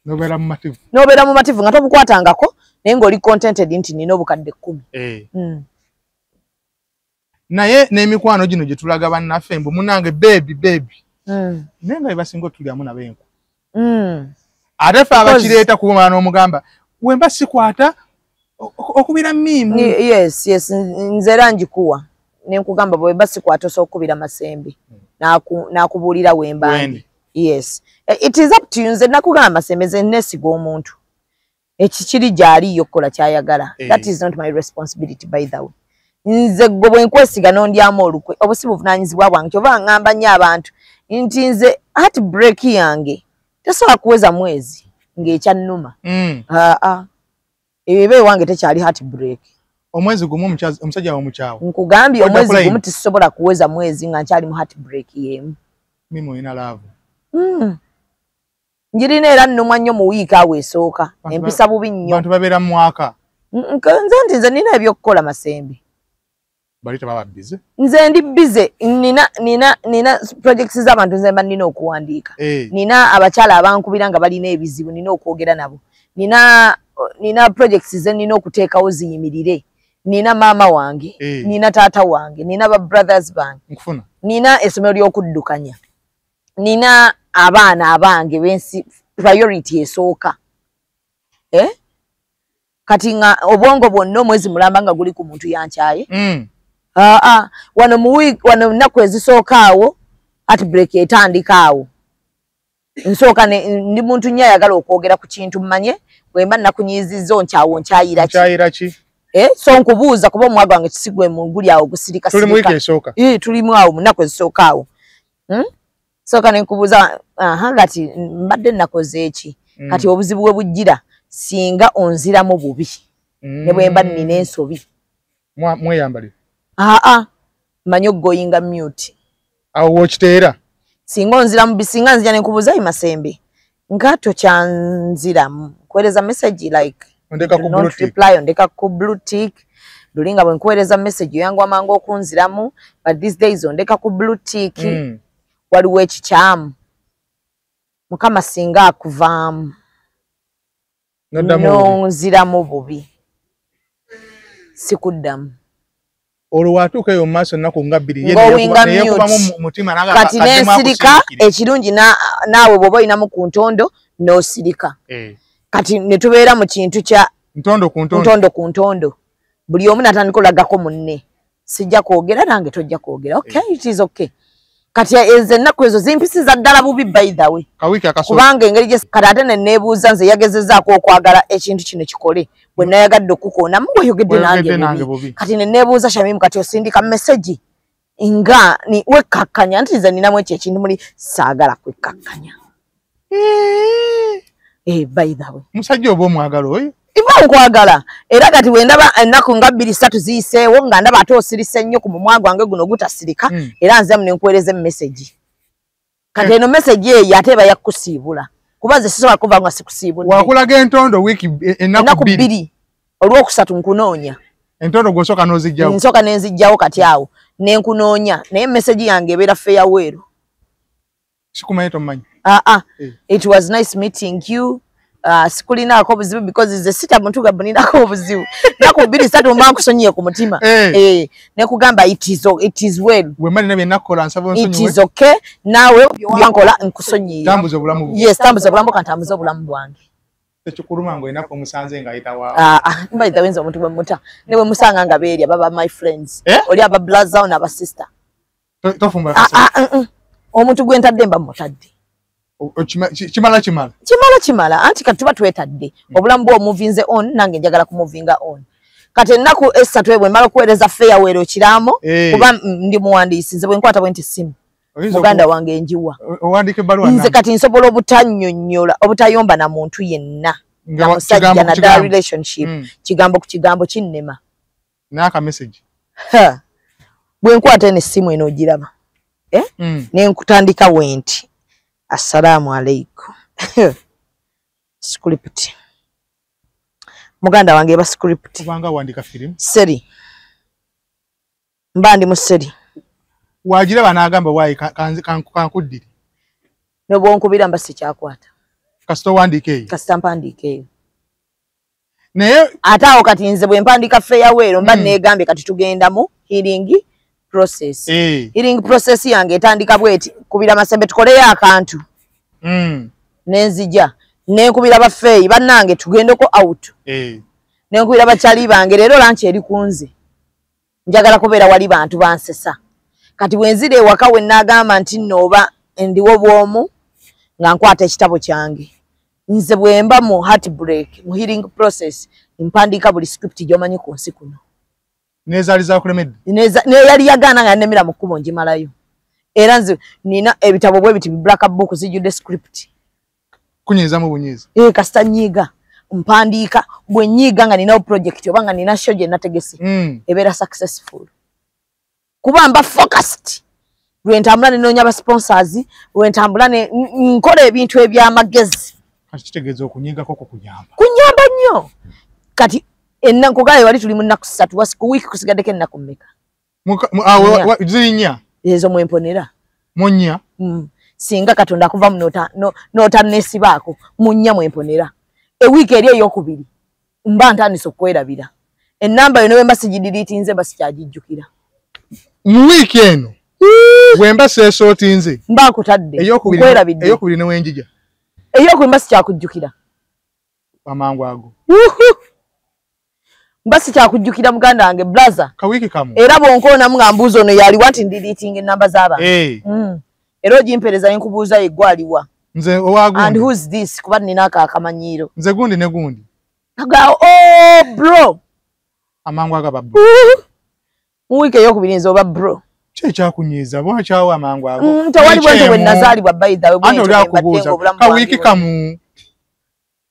Nobeera mumativu. Nobeera mumativu nga tobukwatangako, naye ng'oli contented nti nina obukadde 10. Naye n'emikwano gino gye tulaga bannaffe mbu munange baby baby, naye nga bebasinga otulyamu nabo enku. Ate ffe abakireeta kubumala n'omugamba wemba sikwata okubira miimu. Yes, nze era njikuwa nenkugamba bwemba sikwata osobola okukubira Masembe, n'akubuulira wemba ndi. Yes, it is up to you. Nze nakugamba Masembe, nze neesiga omuntu, ekikiri gy'aliyo okukola kyayagala. That is not my responsibility, by the way. Nze gwe bwe nkwesiga n'ondyamu olukwe, oba si buvunaanyizibwa bwange. Kyova ŋŋamba nnyo abantu nti nze heartbreak yange tesobola kuweza mwezi ng'ekyannuma. Aa, ebyo ewange tekyali heartbreak. Omwezi gumu omusajja wamukyawa. Nkugambye omwezi gumu tisobola kuweza mwezi nga nkyali mu heartbreak y'emu. Mimi olina love. Njirina, era nnumwa nnyo mu wiiki awo esooka, empisa bubi nnyo. Bantu babeera mu mwaka. Nze nti nze nina ebyokukola, Masembe. Bali tebaba busy. Nze ndi busy, nina projects z'abantu nze mba nina okuwandiika. Nina abakyala abankubira nga balina ebizibu, nina okwogera nabo. Nina projects ze nina okuteekawo ziyimirire. Nina maama wange, nina taata wange, nina ba brothers bange. Nkufuna. Nina essomero ly'okuddukanya. Nina abaana abange bensi priority esooka. Eh? Kati nga obwongo bwonna omwezi mulamba nga guli ku muntu yankyaye. Aa, wano mu week, wano nnaku ezisooka awo heartbreak etandika awo. Nsooka ndi muntu nnyo ayagala okwogera ku kintu, mmanye bwe mba nakunyiizizza onkyawo nkyayira ki. Nkyayira ki? Eh, so nkubuuza kuba omwaga wange kisigwe mu guli awo gusirika. Tuli mu wiiki esooka. Eh, tulimu awo mu nnaku ezisooka awo. Sooka ne nkubuuza, aha, kati mbadde nakoze eki? Kati obuzibu bwe bujjira singa onziramu bubi, ne bwe mba nnina ensobi. Mweyambalira. Aa, mmanyi okugoyinga mute. Awo w'okiteera. Singa onziramu bubi, singa nzija ne nkubuuza, ayi Masembe, nga tokyanziramu, nkuweereza message like ondeka ku not blue tick. Reply, ondeka ku blue tick. Luli nga bwe nkuweereza message oyanguwa mangu okunziramu, but these days ondeka ku blue tick. Waliwo ekikyamu. Mukama singa akuvaamu Noddamu bubi. N'onziramu bubi, sikuddamu. Olwo watuuka eyo mu maaso ennaku nga 2 ye Ng'owinga neyeekubamu mute. mu mutima n'agamba Kati kaddemu n'ensirika. akusindikire. Ekirungi naawe bw'oba olinamu ku ntondo n'osirika. Kati ne tubeera mu kintu kya ntondo ku ntondo. Ntondo ku ntondo, buli omu natandika olagako munne, sijja kwogera nange tojja kwogera. Okay, it is okay. Kati ezo ennaku ezo zimpisiza ddala bubi, by the way. Kawiiki akasooka. Kubanga engeri gye kati ate ne neebuuza nze yagezezaako okwagala ekintu kino kikole, bwe nayagadde okukoonamu bweyogedde Bw'oyogedde nange nange bubi. bubi. Kati ne neebuuza, Shamimu, kati osindika message nga ni wekkakkanya nti nze ninamu ekyo ekintu muli saagala kwekkakkanya. Eh, by the way, Musajja oba omwagala oyo? Iba nkwagala, era kati bwe ndaba ennaku nga 2 3 ziyiseewo nga ndaba ate osirise nnyo ku mumwa gwange guno gutasirika, era nzemu ne nkuweereza emessage. Kati eno message eyo ate eba yakusiibula, kuba nze sisobola kuva nga sikusiibudde. Wakulaga entondo wiiki ennaku ennaku 2. 2, olwokusatu nkunoonya. Entondo gw'osooka n'ozigyawo. Nsooka ne nzigyawo, kati awo ne nkunoonya, naye message yange ebeera farewell. Sikumanyi, tomumanyi. Aa. Eh. It was nice meeting you. Sikulinaako obuzibu because nze sita muntu gwe ninako obuzibu. Naku 2 3 mba nkusonyiye ku mutima. Nekugamba it is well. Bwe mali nabye nakola nsaba onsonyiwe. It is okay. Naawe byankola nkusonyiye. Tambuza obulamu bwo. Yes, tambuza obulamu bwo, kantambuza obulamu bwange. Tekikuluma ng'olina omusanze ng'ayita waawo. By the way, nze omuntu bwe muta ne bwe musanga nga beerya baba my friends. Oli aba brother na aba sister. Tofumba. Omuntu gwe ntadde mba mutadde. Kimala kimala. Kimala kimala anti kati tuba twetadde. Obulamu bwo movinze on nange njagala kumuvinga on. Kati ennaku 3 bwe mmala okuweereza farewell okiraamo kuba ndi muwandiisi nze bwe nkwata bwe nti ssimu. Muganda wange njiwa. Owandiika ebbaluwa nze kati nsobola obutannyonnyola obutayomba na muntu yenna. Na musajja na da relationship. Kigambo ku kigambo kinnema. N'aka message. Bwe nkwata eno essimu eno ogiraba. Ne nkutandika bwe nti. Assalamu alaikum. Script. Muganda wange eba script. Kubanga wandika film. Seri. Mba ndi mu seri. Wajiraba n'agamba waayi kankuddire. Ne bw'onkubira mba sikyakwata. Kasita owandiika eyo. Kasita mpandiika eyo. Naye ate awo kati nze bwe mpandiika farewell mba neegambye kati tugenda mu healing process. Healing process yange etandika bweti kubira Masembe tukoleyo akantu. Nenzija nenkubira bafeeyi bannange tugendeko out. Nenkubira bakyali bange leero lunch eri kunze. Njagala kubeera wali bantu bansesa. Kati bwe nzira ewaka we naagamba nti nno oba ndiwo bw'omu nga nkwata ekitabo kyange. Nze bwe mba mu heartbreak, mu healing process, mpandiika buli script gy'omanyi ku nsi kuno. N'ezaali zakulemedde? N'eyali yagaana nga nnemera mu kkubo ngimalayo. Era nze nina ebitabo bwe biti black book zijjudde script. Kunyiizamu bunyiiza? Kasita nnyiiga. Mpandiika bwe nnyiiga nga ninawo project oba nga nina show gye nategese. Ebeera successful. Kuba mba focused. Lwe ntambula ne nnoonya ba sponsors, lwe ntambula ne nkola ebintu eby'amagezi. Kati kitegeeza okunyiigako kukuyamba. Kunyamba nnyo. Kati nkugambye wali tuli mu nnaku 3 ku wiiki kusigaddeko ennaku mmeka? Ziri nnya. Ezo mwe mponera. Mu nnya? Singa Katonda akuva mu n'otanneesibaako mu nnya mwe mponera. Ewiiki eri ey'okubiri mba ntandise okwerabira. Ennamba yo ne bwe mba sigidiriitinze mba sikyagijjukira. Mu wiiki eno bwe mba seesootinze mba nkutadde nkwerabidde. Ey'okubiri ne wenjija. Ey'okubiri mba sikyakujjukira. Amangu ago. Mba sikyakujjukira muganda wange brother. Kawiiki kamu. Era bw'onkoonamu nga mbuuza ono yaliwa nti ndiriitinga ennamba z'abantu. Era ogimpeereza ne nkubuuza ye ggwe aliwa. Nze owa gundi. And who's this? Kuba nnina ako akamanyiiro. Nze gundi ne gundi. Aga oh bro. Amangu agaba bro. Mu wiiki ey'okubiri nze oba bro. Ki ekyakunyiiza? Lwaki amangu ago? Tewali bwentyo bwe nazaalibwa by the way. Anti oli akubuuza kawiiki kamu.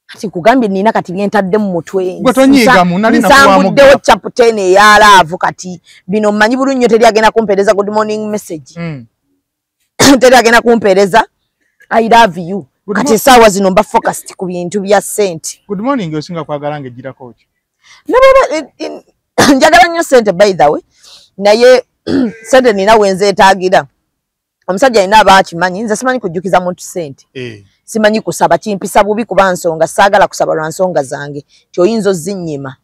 Kati nkugambye nina kati bye ntadde mu mutwe. Gwe tonyiigamu nali nsanguddewo chapter eya love kati bino mmanyi bulungi nnyo teri agenda kumpeereza good morning message. Teri agenda kumpeereza I love you. Kati essaawa zino mba focused ku bintu bya ssente. Good morning osinga kwagala ng'egirako ki? Njagala nnyo ssente by the way. Naye ssente nina we nzeetaagira. Omusajja alina aba akimanyi nze simanyi kujjukiza muntu ssente. Simanyi kusaba kimpisa bubi kuba nsonga saagala kusaba lwa nsonga zange nti oyinza ozinnyima.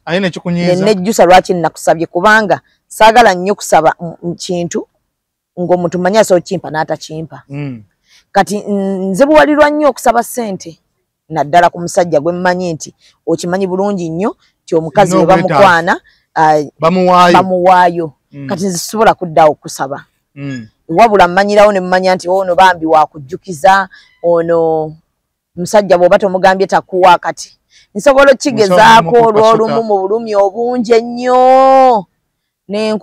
Aye nekikunyiiza. Nejjusa lwaki nnakusabye kubanga saagala nnyo kusaba kintu ng'omuntu mmanyi asobola okukimpa n'atakimpa. Kati nze buwalirwa nnyo okusaba ssente naddala ku musajja gwe mmanyi nti okimanyi bulungi nnyo nti omukazi bwe bamukwana bamuwaayo. Kati nze sisobola kuddawo okusaba. Wabula mmanyirawo ne mmanya nti ono bambi wakujjukiza ono musajja bw'oba tomugambye takuwa. Kati nsobola okkigezaako olw'olumu mu bulumi obungi ennyo ne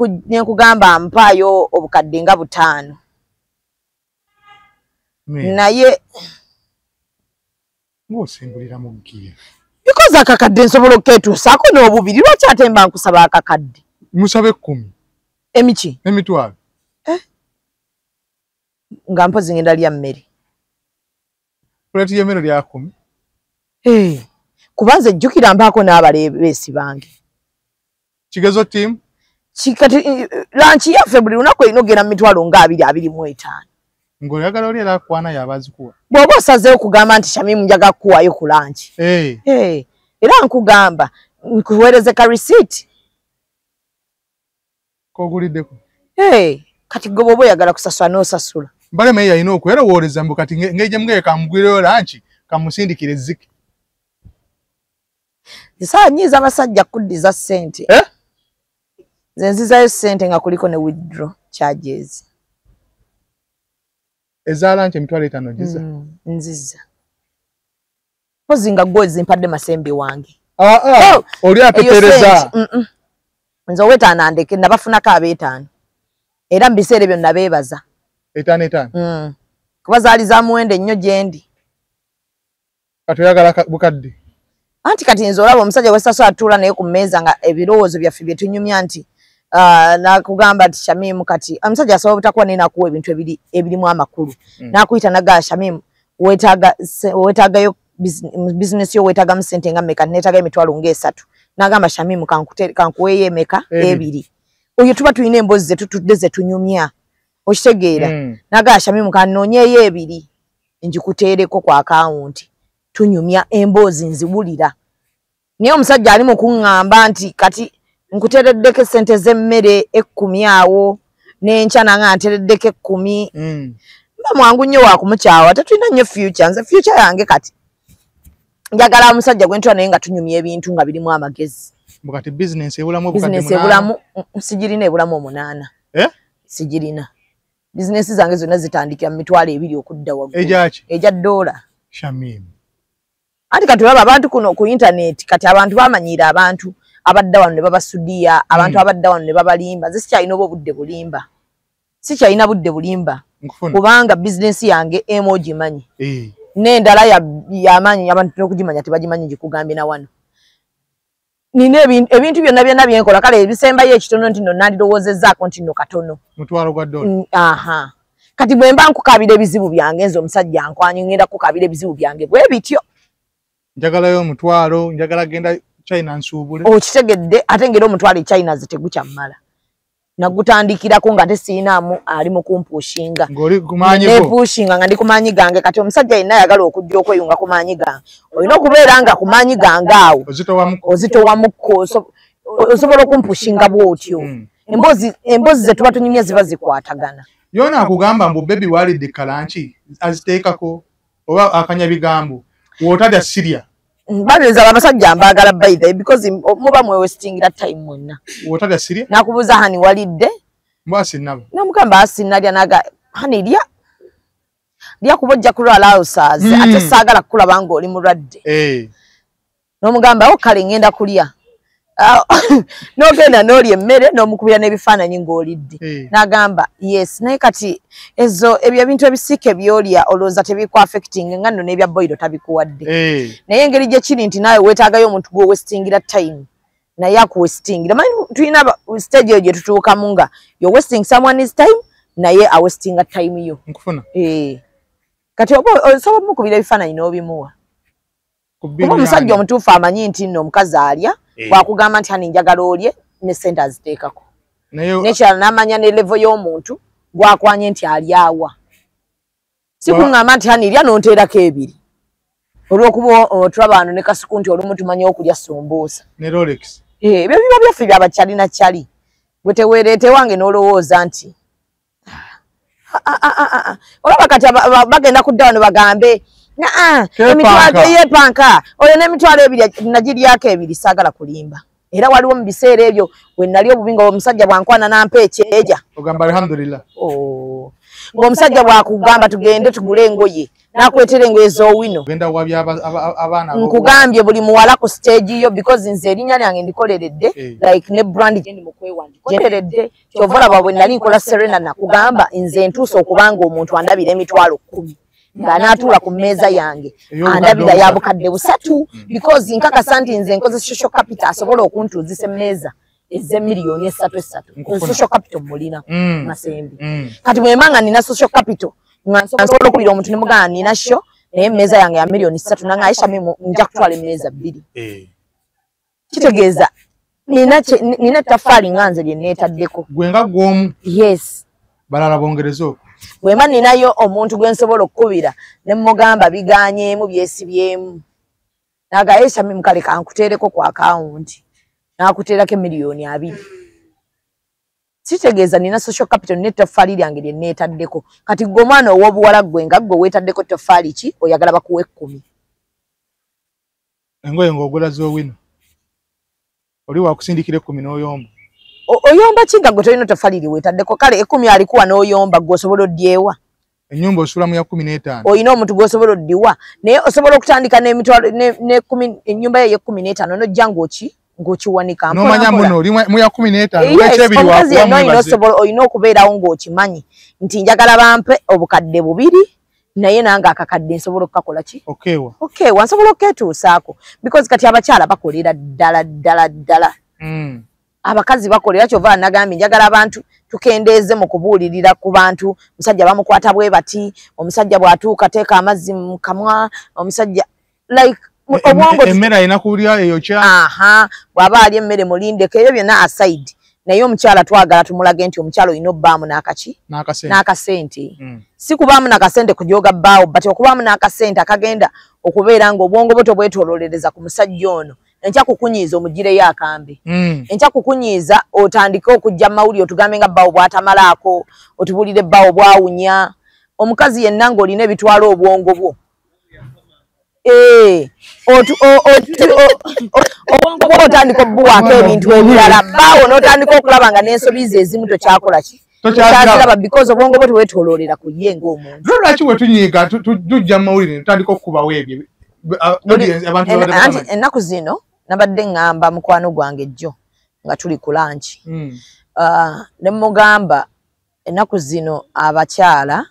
nkugamba mpaayo obukadde nga 5. Naye ng'osimbulira mu ggiya. Because akakadde nsobola okketuusaako n'obubiri lwaki ate mba nkusaba akakadde? Musabe 10. Emiki? Emitwalo. Nga mpozi ngenda lya mmere. Puleeti y'emmere lya 10. Kuba nze jjukira mpaako n'abaleebeesi bange. Kigezo team? Kati lunch yaffe buli lunaku erina okugenda mu mitwalo nga 2 25. Ng'oyagala oli era akwana y'abazikuwa. Bw'oba osazeewo okugamba nti Shamimu njaga kukuwaayo ku lunch. Hey. Era nkugamba nkuweereze ka receipt. Koguliddeko. Hey. Kati gwe bw'oba oyagala kusasula n'osasula. Mbale meyi yalina okwerowooleza mbu kati ng'ejja mugeye kamugwireyo lunch kamusindikire ezzike. Esaawa nnyiiza abasajja kuddiza ssente. Eh? Nze nzizaayo ssente nga kuliko ne withdraw charges. Eza lunch 50,000 giza. Nziza. Mpozi nga gwe zimpadde Masembe wange. Ah, oli apepereza. Nze ow'etaano andeke nabafunako ab'etaano. Era mu biseera ebyo nabeebaza. 5 5. Kuba zaali za muwendo ennyo gye ndi. Kati oyagala bukadde. Anti kati nze olaba omusajja w'essaso atuula naye ku mmeeza nga ebirowoozo byaffe bye tunyumya nti nakugamba nti Shamimu kati omusajja asobola obutakuwa naye nakuwa ebintu ebirimu amakulu. Nakuyita nagaa Shamimu weetaagayo bizinesi yo weetaagamu ssente nga mmeka, neetaaga 30,000. Nagamba Shamimu kankuweeyo emeka 2. Oyo tuba tulina emboozi ze tutudde ze tunyumya. Okitegeera. Nagaa Shamimu kannoonyeeyo 2 njikuteereko ku akawunti. Tunyumya emboozi nziwulira. Naye omusajja ali mu kuŋŋamba nti kati nkuteereddeko essente z'emmere 10 awo n'enkya nanga nteereddeko 10. Mba mwangu nnyo wa kumukyawa, tetulina nnyo future. Nze future yange kati njagala omusajja gwe ntula naye nga tunyumya ebintu nga birimu amagezi. Mbu kati bizinensi ebulamu obukadde Bizinensi ebulamu sigirina, ebulamu 8. Eh? Sigirina. Bizinensi zange zonna zitandikira mu 20,000 okudda waggulu. Egyaki? Egya dola. Shamimu. Anti kati olaba abantu kuno ku internet kati abantu bamanyiira abantu abadda wano ne babasudiya, abantu abadda wano ne babalimba. Nze sikyalina oba obudde bulimba. Sikyalina budde bulimba. Kubanga bizinensi yange emu ogimanyi. N'endala y'amaanyi abantu n'okugimanya tebagimanyi gikugambye na wano. Nina ebintu byonna byonna bye nkola kale ebisembayo ekitono nti nno nandirowoozezzaako nti nno katono. $1,000. Aha. Kati bwe mba nkukabira ebizibu byange nze omusajja nkwanyi ngenda kukabira ebizibu byange bwe bityo. Njagalayo 1,000, njagala genda China nsuubule. Okitegedde ate ngeri 1,000 e China ze tegukyamala. Nagutandikirako nga tesinaamu ali mu kumpushinga. Ng'oli ku maanyi go. Nepushinga nga ndi ku maanyi gange kati omusajja yenna ayagala okujja okweyunga ku maanyi gange. Olina okubeera nga ku maanyi gange awo. Ozitowamukko. Osobola okumpushinga bw'otyo. Emboozi ze tuba tunyumya ziba zikwatagana. Yona akugamba mbu baby walidde kalanki aziteekako oba akanyabigambo w'otalya sirya. Babeeza abasajja mbaagala by the because muba mwewestingira time mwenna. W'otalya sirya? Nakubuuza hani walidde? Mbu asinnaba. Namugamba asinnalya naga hani lya. Lya kuba ojja kulwala osaaze ate saagala kukulaba ng'oli mulwadde. N'omugamba kale ngenda kulya. N'ogenda n'olya emmere n'omukubira n'ebifaananyi ng'olidde. N'agamba yes naye kati ezo ebyo ebintu ebisiike by'olya olowooza tebikuaffecting nga nno n'ebya boilo tabikuwadde. Naye engeri gye kiri nti naawe weetaagayo omuntu gw'owestingira time naye akuwestingira. Manyi tulina stage eyo gye tutuukamu nga you're wasting someone's time naye awestinga time yo. Nkufuna. Kati oba osobola omukubira ebifaananyi n'obimuwa. Kuba omusajja omutuufu amanyi nti nno omukazi alya bw'akugamba nti hani njagala olye ne ssente aziteekako. N'ekirala n'amanya ne level y'omuntu gw'akwanye nti alyawa. Si kuŋŋamba nti hani lya n'onteerako 2. Olw'okuba otulaba wano ne Kasuku nti olumu tumanyi okulya sumbuusa. Ne Rolex. Ebyo biba byaffe bya bakyali na kyali. Gwe teweereete wange n'olowooza nti olaba kati bagenda kudda wano bagambe emitwalo yepanka oyo n'emitwalo 2 nagiryako 2 saagala kulimba. Era waliwo mu biseera ebyo we nali obubi nga omusajja bwankwana n'ampa ekyeja. Ogamba alhamdulillah. Ng'omusajja bwakugamba tugende tugule engoye n'akuleetera engoye z'owino. Ogenda wabya abaana Nkugambye buli muwala ku stage yo because nze erinnya lyange ndikoleredde like ne brand gye ndi mu kwewandiika. Kyova olaba bwe nali nkola Serena nakugamba nze ntuuse okubanga omuntu andabira 10,000. Ng'anaatuula ku mmeeza yange andabira ya 3,000 because nkakasa nti nze nkoze social capital asobola okuntuuzisa emmeeza ez'emiliyoni 3 3. Social capital mulina Masembe. Kati bwe mba nga nina social capital nga nsobola okubira omuntu ne mugamba nina show naye emmeeza yange ya 3,000,000 nange Aisha Mimu nja kutwala emmeeza 2. Kitegeeza nina ettaffaali nga nze lye neetaddeko. Gwe nga gw'omu. Yes. Balala bongereza okwo. Bwema ninayo omuntu gwe nsobola okukubira ne mugamba biganyeemu byesibyemu, naga esha mimukale kankuteereko ku akawunti, nakuteerako 20,000,000. Kitegeeza nina social capital n'ettofaali lyange lye neetaddeko. Kati gwe omwana ow'obuwala gwe nga gwe weetaddeko ttofaali ki, oyagala bakuwa 10. Engoye ng'ogula z'owino, oli wakusindikira 10 n'oyomba. Oyomba ki nga gwe tolina ttofaali lye weetaddeko? Kale 10 alikuwa n'oyomba, gwe osobola oddyewa. Ennyumba osulamu ya 15. Olina omuntu gw'osobola oddiwa, naye osobola okutandika n'emitwalo ne ennyumba ye 15 n'ojja ng'okiwanika. N'omanya muno oli mu ya 15, lw'ekyebiri wakuwa mwebaze. Olina okubeerawo ng'okimanyi nti njagala bampe obukadde 2, naye nange akakadde nsobola okukakola ki? Okeewa. Okeewa, nsobola okukeetuusaako. Because kati abakyala bakolera ddala ddala ddala. Abakazi bakolera, kyova nagambye njagala abantu tukendeeze mu kubuulirira ku bantu. Omusajja bamukwata bwe bati, omusajja bw'atuuka teeka amazzi mu kamwa, omusajja like obwongo emmere alina kulya eyo kya. Aha, bw'aba alya emmere mulindeko, ebyo byonna aside. Naye omukyala twagala tumulage nti omukyala olina obbaamu n'akaki? N'akasente. Si kubaamu n'akasente kujooga bbaawo, but okubaamu n'akasente akagenda okubeera ng'obwongo bwo tobwetooloolereza ku musajja ono. Enkya kukunyiiza omugireyo akambe. Enkya kukunyiiza otandike okujja mawulire otugambe nga bbaawo bw'atamalaako, otubuulire bbaawo bw'awunya. Omukazi yenna ng'olina ebitwala obwongo bwo. Obwongo bwo otandika obbuwaako ebintu ebirala, bbaawo n'otandika okulaba nga n'ensobi ze ezimu tokyakola ki? Tokyaziraba because obwongo bwo tewetooloolera ku ye ng'omuntu. Lwaki bwe tunyiiga tujja mawulire tutandika okukubawo ebyo? Ennaku zino nabadde ŋŋamba mukwano gwange jjo nga tuli ku lunch. Ne mugamba ennaku zino abakyala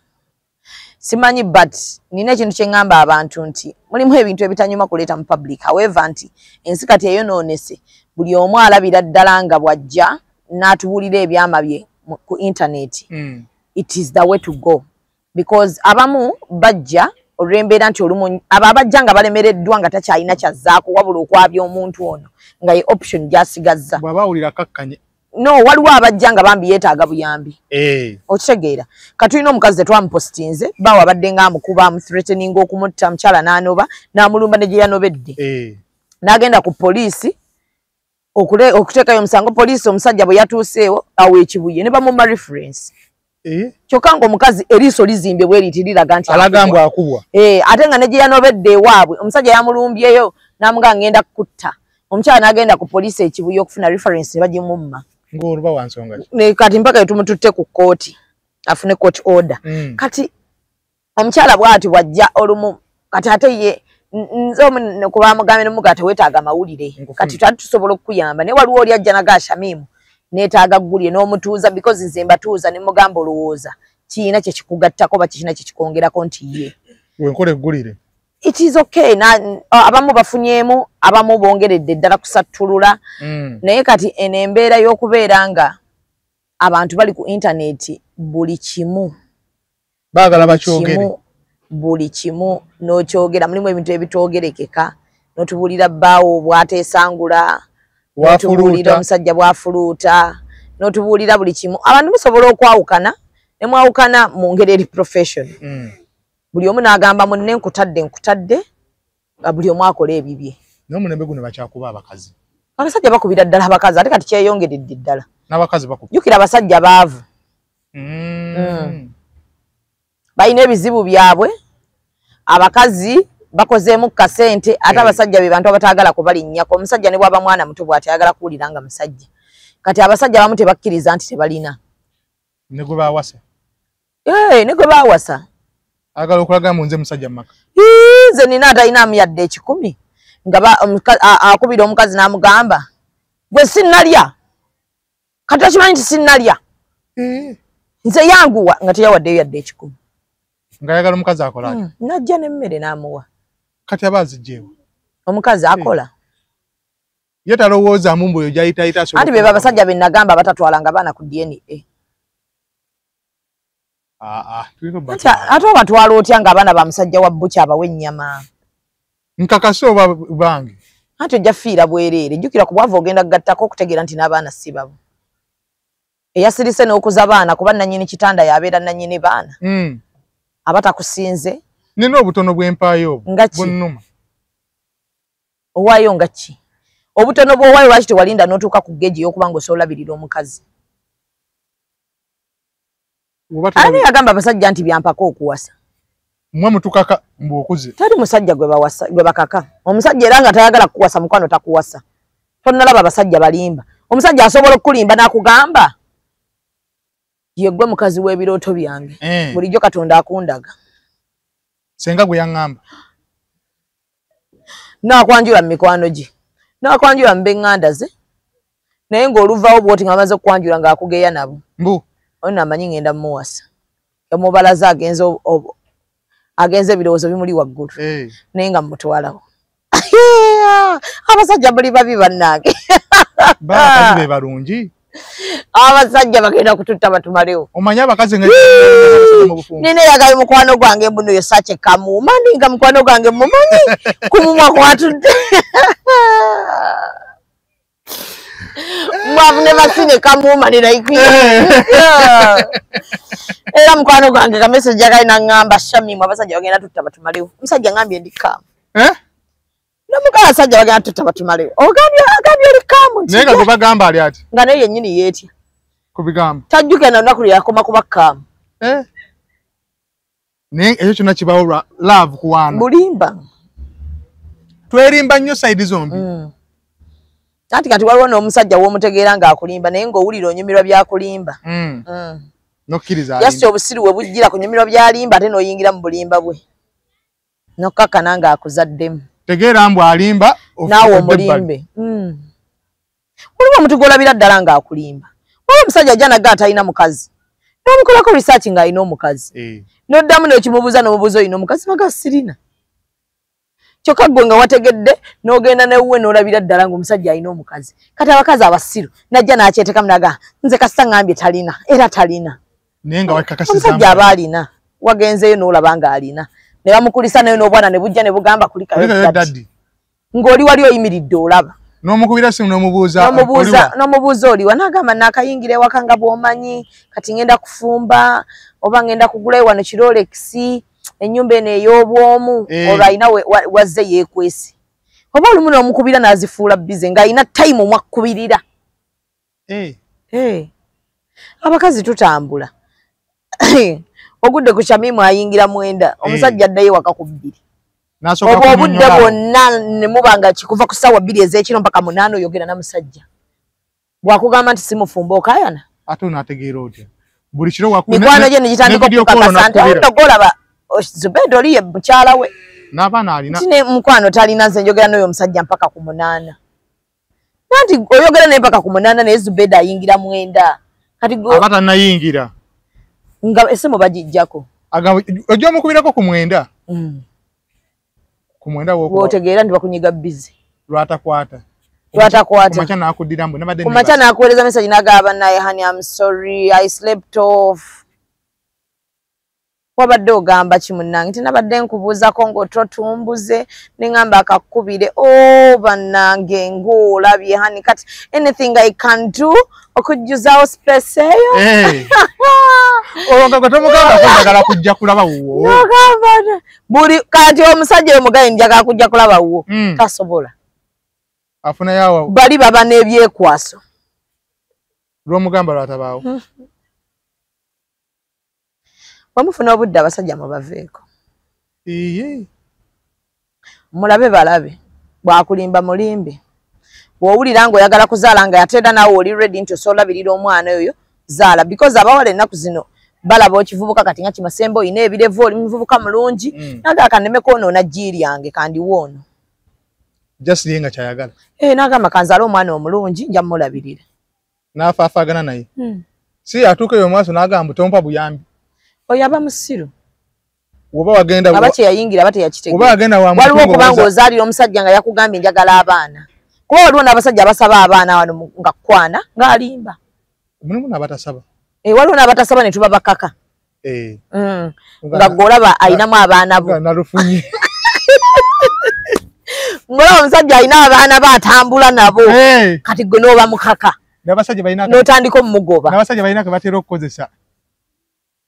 simanyi, but nina ekintu kye ŋŋamba abantu nti mulimu ebintu ebitanyuma kuleeta mu public. However nti ensi kati eyonoonese, buli omu alabira ddala nga bw'ajja n'atubuulira ebyama bye ku internet. It is the way to go because abamu bajja olw'embeera nti olumu abo abajja nga balemereddwa nga takyalina kyazzaako wabula okwabya omuntu ono nga ye option gy'asigazza. Bw'aba awulira kakkanye. No, waliwo abajja nga bambi yeetaaga buyambi. Okitegeera. Kati tulina omukazi tetwamupositinze, bbaawe abadde ng'amukuba, amuthreateninga okumutta, mukyala n'anoba, n'amulumba ne gye yanobedde. N'agenda ku poliisi okuteekayo omusango. Poliisi omusajja bwe yatuuseewo awo ekibuye ne bamumma reference. Kyokka ng'omukazi eriiso lizimbye bwe liti liraga nti alagambwa akubwa. Ate nga ne gye yanobedde ewaabwe omusajja yamulumbyeyo n'amugamba ngenda kukutta. Omukyala n'agenda ku poliisi ekibuye okufuna reference ne bagimumma. Ng'oluba wa nsonga ki? Ne kati mpaka tumututte ku kkooti afune court order. Kati omukyala bw'ati bw'ajja olumu kati ate ye nze omu kuba mugambe ne muga teweetaaga mawulire. Kati twali tusobola okukuyamba naye waliwo oli ajja naga Shamimu neetaaga ggulire n'omutuuza because nze mbatuuza ne mugamba olowooza kiyina kye kikugattako oba kiyina kye kikwongerako nti ye. Wenkola eggulire. It is okay. Abamu bafunyeemu, abamu bongeredde ddala kusattulula. Naye kati eno embeera y'okubeera nga abantu bali ku internet buli kimu. Baagala bakyogere. Buli kimu n'okyogera, mulimu ebintu ebitoogerekeka, n'otubuulira bbaawo bw'ateesangula, n'otubuulira omusajja bw'afuluuta, n'otubuulira buli kimu. Abantu musobola okwawukana, ne mwawukana mu ngeri eri profession. Buli omu n'agamba munne nkutadde nkutadde, nga buli omu akola ebibye. N'omulembe guno bakyakuba abakazi. Abasajja bakubira ddala abakazi, ate kati kyeyongeredde ddala. N'abakazi bakuba. Jjukira abasajja baavu. Balina ebizibu byabwe, abakazi bakozeemu kasente, ate abasajja be bantu abataagala kubalinnyako. Omusajja ne bw'aba mwana muto bw'ati ayagala kuwulira nga musajja. Kati abasajja abamu tebakkiriza nti tebalina. Ne gwe baawasa. Ne gwe baawasa. Ayagala okulaga mbu nze musajja mu maka. Nze nina atalinamu yadde 1,000 nga akubira omukazi n'amugamba gwe sinnalya. Kati okimanyi nti sinnalya. Nze yanguwa nga teyawaddeyo yadde 1,000. Ng'ayagala omukazi akola atya? N'ajja n'emmere n'amuwa. Kati aba azigyewa. Omukazi akola. Ye talowoozaamu mbu oyo gy'ayitaayita asobola. Anti be abasajja be nagamba batatwalanga baana ku DNA. Ate obatwala otya ng'abaana ba musajja wa bbuki abawa ennyama? Nkakase oba bange. Anti ojja fiira bwereere. Jjukira ku bwavu ogenda kugattako okutegeera nti n'abaana si babo. Eyasirise n'okuza baana kuba nannyini kitanda yabeera nannyini baana. Aba takusinze. Nina obutono bw'empaayo obwo bunnuma. Owaayo nga ki? Obutono bw'owaayo lwaki tewalinda n'otuuka ku ggeji ey'okuba ng'osobola olabirira omukazi? Ani yagamba abasajja nti byampaka okuwasa? Mmwe mutukaka mbu okuze. Teri musajja gwe bakaka. Omusajja era nga tayagala kukuwasa mukwano takuwasa. Tonnalaba abasajja balimba. Omusajja asobola okukulimba n'akugamba ye gwe mukazi w'ebirooto byange. Bulijjo Katonda akundaga. Senga gwe yaŋŋamba. N'akwanjula mu mikwano gye. N'akwanjula mu b'eŋŋanda ze. Naye ng'oluvaawo bw'oti nga bamaze okukwanjula ng'akugeya nabo. Mbu. Ono amanyi ngenda mmuwasa. Yamubalaza agenze ebirowoozo bimuli waggulu. Naye nga mmutwalawo. Abasajja muli babi bannange. Abakazi be balungi. Abasajja bagenda kututta batumalewo. Omanyi abakazi nga nina eyagala mukwano gwange mbuno yo Sache kamumanyi nga mukwano gwange mumanyi ku mumwa kwatudde. I've never seen a kamumanyi like you. Era mukwano gwange ka message akalina ngamba Shamimu abasajja bagenda tutta batumalewo. Omusajja ngambye ndi kamu. N'omukazi asajja bagenda tutta batumalewo. Ogambye oli kamu nti. Naye nga gwe bagamba ali ati. Nga naye yennyini yeetya. Ku bigambo. Tajjukira na lunaku lwe yakoma kuba kamu. Naye ekyo kyonna kibaawo lwa love kuwaana. Bulimba. Twerimba nnyo side zombi. Anti kati waliwo n'omusajja w'omutegeera ng'akulimba naye ng'owulira onyumirwa by'akulimba. N'okkiriza alimba. Yasi obusiru we bujjira kunyumirwa by'alimba ate n'oyingira mu bulimba bwe. N'okkakkana ng'akuzaddemu. Tegeera mbu alimba naawe omulimbe. Waliwo omuntu gw'olabira ddala ng'akulimba. Waliwo omusajja ajja naga atalina mukazi. N'omukolako research ng'alina omukazi. N'oddamu n'okimubuuza n'omubuuza olina omukazi maga sirina. Kyokka ggwe nga wategedde n'ogenda newuwe n'olabira ddala ng'omusajja alina omukazi. Kati abakazi abasiru najja n'akyeteekamu n'agamba nze kasita ŋŋambye talina era talina. Naye nga wakakasizza omusajja aba alina wagenzeeyo n'olaba ng'alina. Ne bamukulisa nayo n'obwana ne bujja ne bugamba kulikayo daddy. Ng'oli wali oyimiridde olaba. N'omukubira simu n'omubuuza oliwa. N'omubuuza oliwa n'agamba naakayingira ewaka nga bw'omanyi kati ŋŋenda kufumba oba ŋŋenda kugulayo wano Rolex ennyumba eno ey'obwomu olwo alina wazze yeekwese. Oba olumu n'omukubira n'azifuula bize ng'alina time omwakubirira. Abakazi tutambula. Ogudde ku Shamimu ayingira 9 omusajja addayo waka ku 2. Oba obudde bwonna ne muba nga kikuva ku ssaawa 2 ez'ekiro mpaka 8 oyogera na musajja. Bw'akugamba nti simufumba okaayana. Ate onaategeera otya? Buli kiro mikwano gye ne gitandika okukakasa nti ono gw'olaba Zubeda oli ye mukyala we. N'abaana alina. Nti ne mukwano talina nze njogera n'oyo omusajja mpaka ku 8. Nanti oyogera naye mpaka ku 8 naye Zubeda ayingira 9. Kati aba tannayingira. Nga essimu bagiggyako. Agamba ojja omukubirako ku 9. Ku 9 w'otegeera nti bakunyiga busy. Lwatakwata. Lwatakwata. Kumakya n'akuddira mbu nabadde Kumakya n'akuweereza message n'agamba naye honey I'm sorry I slept off. Wabadde ogamba ki munnange nti nabadde nkubuuzako ng'ototumbuze ne ŋŋamba akakkubire oh bannange ng'olabye honey kati anything I can do okujjuzaawo space eyo. Olwo nga gwe tomugamba njagala kujja kulaba wuwo. N'ogamba buli kati omusajja oyo mugaye njagala kujja kulaba wuwo tasobola. Afunayo bali baba n'ebyekwaso. Lw'omugamba lwatabaawo. Bwemufuna obudde abasajja mubaveeko. Mulabe balabe bw'akulimba mulimbe. Bw'owulira ng'oyagala kuzaala nga ate era naawe oli ready nti osobola olabirira omwana oyo zaala because abawala ennaku zino balaba okivubuka kati nga kimasembe olina ebirevu oli muvubuka mulungi n'agamba kanneme kwonoona ggi lyange kandiwe ono. Just ye nga ky'ayagala. N'agamba kanzaale omwana omulungi nja mmulabirira. N'afaafaagana naye. Si atuuka eyo maaso n'agamba tompa buyambi. Oyo aba musiru. Oba wagenda aba kyeyayingira aba teyakitegeera. Oba wagenda wa waliwo okuba ng'ozaalira omusajja nga yakugambye njagala abaana. Kuba waliwo n'abasajja abasaba abaana wano nga kkwana ng'alimba. Mulimu n'abatasaba. Waliwo n'abatasaba ne tuba bakaka. Nga gw'olaba ayinamu abaana bo. Nalufunye. Ng'olaba omusajja alina abaana be atambula nabo. Kati gwe n'oba mukaka. N'abasajja balina N'otandika omugoba. N'abasajja balina ke batera okukozesa.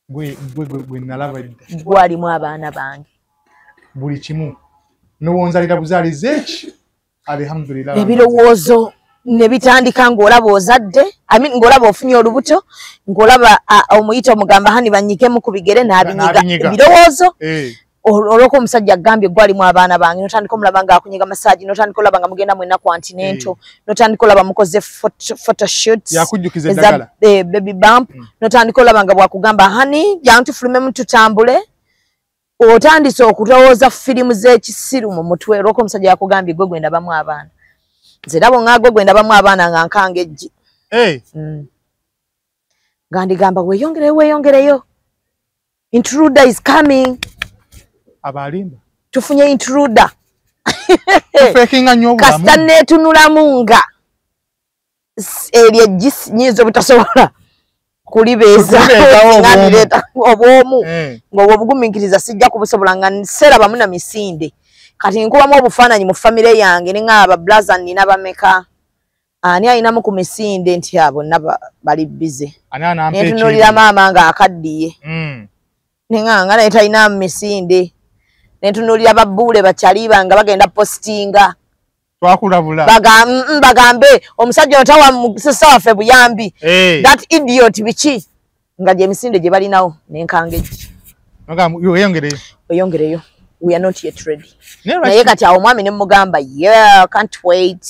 Gwe gwe gwe gwe nalaba edda. Gwalimu abaana bange. Buli kimu. Nowonzalira buzaalizi eki? Alhamdulillah. Ebirowoozo ne bitandika ng'olaba ozadde, I mean, ng'olaba ofunye olubuto, ng'olaba omuyita omugamba, "Honey, banyikemu ku bigere," n'abinyiga. N'abinyiga. Ebirowoozo olw'okuba omusajja agambye gwalimu abaana bange, n'otandika omulaba ng'akunyiga massage, n'otandika olaba nga mugenda mwenna ku antenatal, n'otandika olaba mukoze photoshoots Yakujjukiza eza eddagala. Baby bump, n'otandika olaba nga bwakugamba, "Honey, jangu tufulumemu tutambule," otandise okulowooza firimu z'ekisiru mu mutwe olw'okuba omusajja yakugambye gwe gwendabamu abaana. Nze era bwonga gwe gwendabamu abaana nga nkanga eggi. Nga ndigamba, "Weeyongereyo, weeyongereyo, intruder is coming." Abalimba. Tufunye intruder. Tufekinga nnyo obulamu. Kasita neetunulamu nga eryo eggi nyinza obutasobola kulibeeza. Kulibeezawo Nga obwomu. ndireeta obwomu, ng'obwo obugumiikiriza sijja kubusobola, nga nseerabamu na misinde. Kati nkubamu obufaananyi mu famire yange ne ŋŋamba, "Blaza, nina bameka? Ani ayinamu ku misinde?" Nti abo bonna bali busy. Ani anampa Netunuulira ekintu? maama ng'akaddiye, neŋŋanga naye talina mu misinde. Netunuulira babbuule bakyali bange bagenda postinga. Twakulabula. Bagambe omusajja ono tawa musesa waffe buyambi, that idiot, biki, nga gyemisinde gye balinawo nenkanga eggi. Bagamba, "Weeyongereyo." Oyongereyo, we are not yet ready. Naye Naye kati awo omwami ne mugamba, "Yeah, can't wait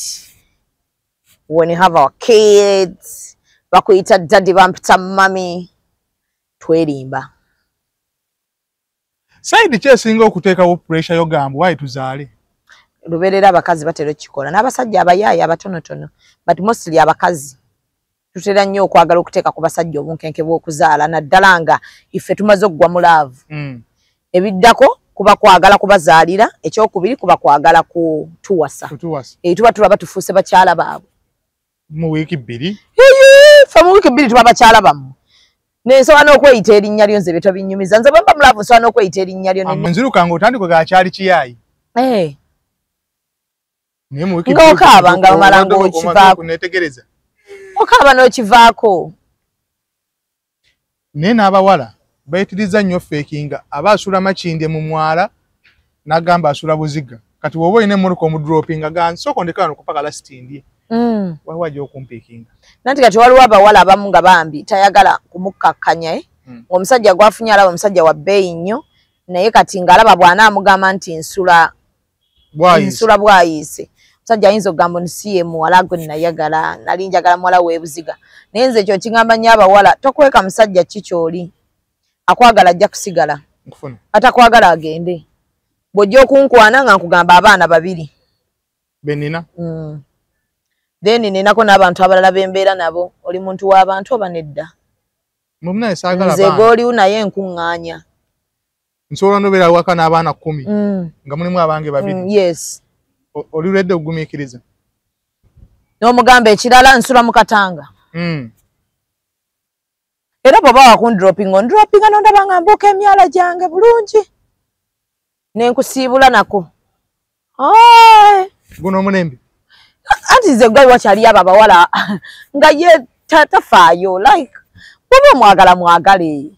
when you have our kids, bakuyita daddy, bampita mummy." Twerimba. Side ki esinga okuteekawo pressure yogamba waayi tuzaale? Lubeerera abakazi batera okukikola, n'abasajja abayaaye abatonotono, but mostly abakazi tutera nnyo okwagala okuteeka ku basajja obunkenke bw'okuzaala, naddala nga ife tumaze okugwa mu love. Ebiddako kuba kwagala kubazaalira, ekyokubiri kuba kwagala kutuwasa. Kutuwasa. Tuba tulaba tufuuse bakyala baabwe. Mu wiiki 2. Ffe mu wiiki 2 tuba bakyala bammwe. Nensobola n'okweyita erinnya lyo, nze bye tobinyumiza. Nze bwe mba mu love nsobola n'okweyita erinnya lyo. Nziruka ng'otandika gakyali kiyaayi. Naye mu wiiki Ng'okaaba bbiri nga omala omaze ng'okivaako. Okuneetegereza. Okaaba n'okivaako. Naye n'abawala bayitiriza nnyo fakinga. Aba asula Makindye mu mwala n'agamba asula Buziga. Kati bw'oba olina emmotoka omudropinga, ga nsooka ondeka wano kupaka lasiti ndye. Waliwo ajja okumpiikinga. Nanti kati waliwo abawala abamu nga bambi tayagala kumukkakkanya, eh? Ng'omusajja gwafunye alaba omusajja wa bbeeyi nnyo, naye kati ng'alaba bw'anaamugamba nti nsula Bwayiise. Nsula Bwayiise, omusajja ayinza okugamba nsi ye muwala gwe nayagala, nali njagala muwala w'ebuziga. Naye nze ekyo kigamba nnyo abawala, tokweka musajja ki ky'oli. Akwagala ajja kusigala, Nkufuna. atakwagala agende. Bw'ojja okunkwana nga nkugamba abaana babiri Benina. Then ninako n'abantu abalala bembeera nabo. Oli muntu w'abantu oba nedda? Munaye saagala Nze baana. gw'oliwo naye nkuŋŋaanya. Nsobola nobeera waka n'abaana 10 nga mulimu abange babiri. Yes. Oli lwedde okugumiikiriza. N'omugamba ekirala, nsula mu Katanga. Era bw'oba wakundropinga, ondropinga nondaba nga mbuuka emyala gyange bulungi nenkusiibula nako. Ai. Guno omulembe. Anti nze gwe wakyali abo abawala nga ye tafaayo, like bwoba omwagala mwagale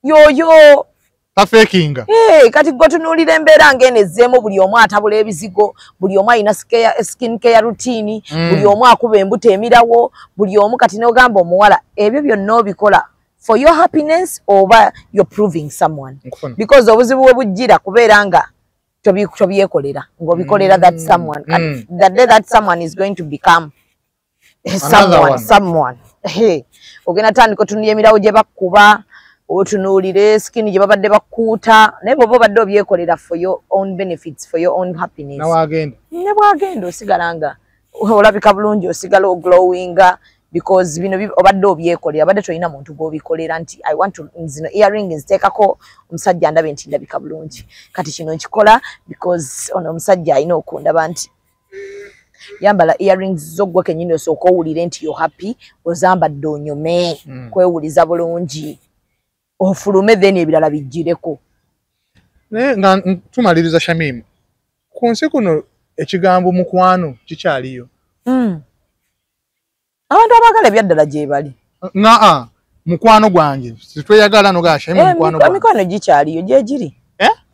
yoyo. Tafekinga. Hey, kati gwe tunuulira embeera ng'eno ezzeemu, buli omu atabula ebizigo, buli omu alina skin care routine, buli omu akuba embuto emirawo, buli omu. Kati n'ogamba omuwala, ebyo byonna obikola for your happiness oba you're proving someone? Nkufuna. Because obuzibu bwe bujjira kubeera nga tobyekolera, ng'obikolera that someone. The day that someone is going to become someone, one. Someone. Hey, ogenda tandika otunulira emirawo gye bakkuba, otunuulire skin gye babadde bakuuta, naye bw'oba obadde obyekolera for your own benefits, for your own happiness, Nawe agenda. Ne bwagenda osigala nga olabika bulungi, osigala oglowinga, because bino obadde obyekolera, obadde tolina muntu gw'obikolera nti I want to, zino earring nziteekako omusajja ndabe nti ndabika bulungi, kati kino nkikola because ono omusajja alina okundaba nti yambala earrings zo. Gwe kennyini osooka owulire nti yo happy, ozambadde onyume, kwewuliza bulungi, ofulume, then ebirala bijjireko. Naye nga tumaliriza, Shamimu, ku nsi kuno ekigambo mukwano kikyaliyo? Abantu abaagala ebyaddala gye bali. Naa mukwano gwange sitweyagala nogasha mukwano gwange. Emikwano gikyaliyo gye giri.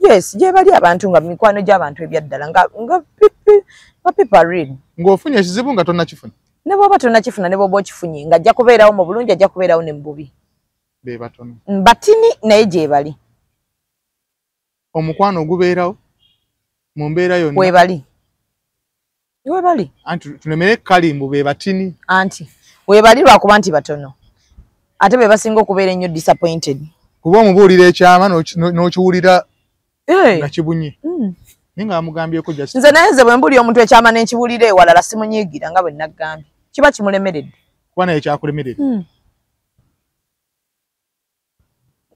Yes, gye bali abantu nga mikwano gy'abantu ebyaddala nga people real. Ng'ofunye ekizibu nga tonnakifuna. Ne bw'oba tonnakifuna ne bw'oba okifunye nga ajja kubeerawo mu bulungi ajja kubeerawo ne mu bubi. Be batono. Batini naye gye bali. Omukwano ogubeerawo mu mbeera yonna. Webali. Webali. Anti tulemere kalimbu be batini. Anti webali lwakuba nti batono. Ate be basinga okubeera ennyo disappointed. Kuba omubuulira ekyama n'okiwulira nga kibunye. Naye nga bamugambyeko just. Nze naye nze bwe mbuulira omuntu ekyama ne nkiwulira ewalala simunyiigira nga bwe naggambye. Kiba kimulemeredde. Kuba naye kyakulemeredde.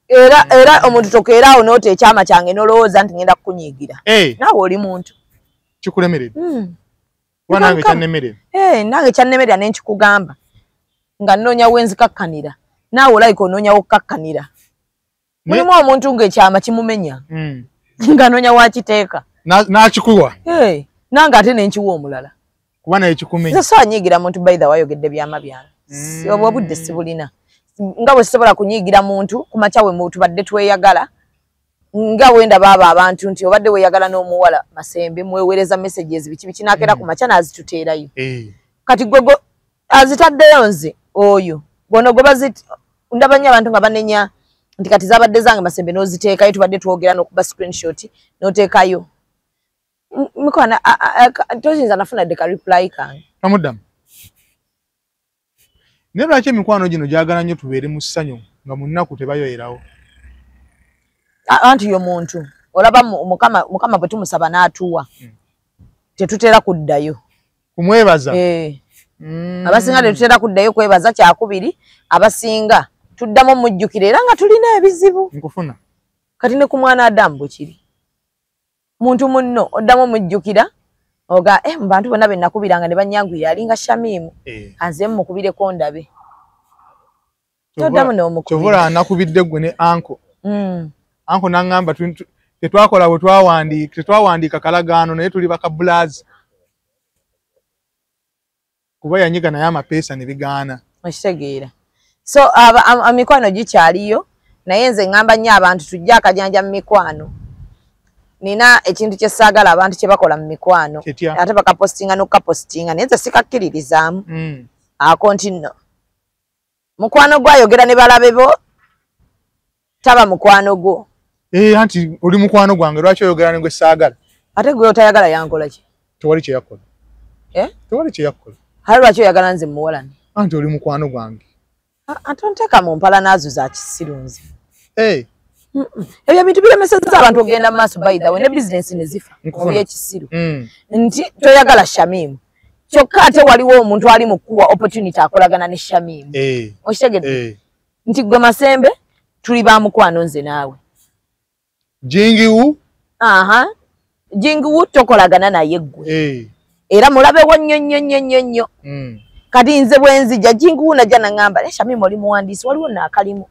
Era omuntu tokeera awo n'ota ekyama kyange n'olowooza nti ngenda kukunyiigira. Naawe oli muntu. Kikulemeredde. Kuba nange kyannemerera. Nange kyannemerera ne nkikugamba. Nga nnoonya we nzikakkanira. Naawe olayika onoonya w'okkakkanira. Mulimu omuntu ng'ekyama kimumenya. Nga anoonya w'akiteeka. N'akikuwa. Nange ate ne nkiwa omulala. Kuba naye kikumenya. Nze saanyiigira muntu by the way ayogedde byama byange. Obwo obudde sibulina. Nga bwe sisobola kunyiigira muntu ku makya we tubadde tweyagala nga wenda baaba abantu nti obadde weeyagala n'omuwala Masembe mweweereza messages biki biki n'akeera ku makya n'azituteerayo. Kati gwe azitaddeyo nze oyo gono gwe bazit ndaba nnyo abantu nga banenya nti kati zabadde zange Masembe n'oziteekayo tubadde twogera n'okuba screenshot n'oteekayo. Mukwana toyinza nafuna dde ka reply kange. Tamuddamu. Naye lwaki emikwano gino gyagala nnyo tubeere mu ssanyu nga mu nnaku tebayoyerawo? Anti yo muntu olaba Mukama bwe tumusaba n'atuwa tetutera kuddayo kumwebaza. Abasinga tetutera kuddayo kwebaza kyakubiri, abasinga tuddamu mujjukira era nga tulina ebizibu. Nkufuna. Kati ne ku mwana Adamu bwe kiri. Muntu munno oddamu mujjukira oga mu bantu bonna be nakubiranga ne bannyanguyira alinga Shamimu. Anze mmukubireko ndabe. Toddamu n'omukubira. Kyovula nakubidde ggwe ne anko. Anko n'aŋŋamba tetwakola bwe tetwawandiika kalagaano naye tuli bakabulaazi. Kuba yanyiga naye amapeesa ne bigaana. Okitegeera. So emikwano gikyaliyo naye nze ŋŋamba nnyo abantu tujje akajanja mu mikwano. Nina ekintu kye saagala abantu kye bakola mu mikwano ate bakapostinga n'okukapostinga naye nze sikakkiririzaamu. Ako nti nno mukwano gwo ayogera ne balabe bo taba mukwano gwo. Anti oli mukwano gwange lwaki oyogera ne gwe saagala? Ate gwe otayagala yankola ki? Tewali kye yakola. Tewali kye yakola. Hali lwaki oyagala nze muwalane? Anti oli mukwano gwange. Ate onteeka mu mpala naazo za kisiru nze. Ebyo bintu biremesezza abantu okugenda mu maaso by the way ne bizinensi ne zifa ebyekisiru. Nti toyagala Shamimu. Kyokka ate waliwo omuntu ali mu kuwa opportunity akolagana ne Shamimu. Okitegedde? Nti gwe Masembe tuli ba mukwano nze naawe. Jingiwu? Jingiwu tokolagana naye ggwe. Era mulabewo nnyo nnyo nnyo nnyo nnyo. Kati nze bwe nzija Jingiwu najja n'aŋŋamba Shamimu oli muwandiisi waliwo n'akalimu.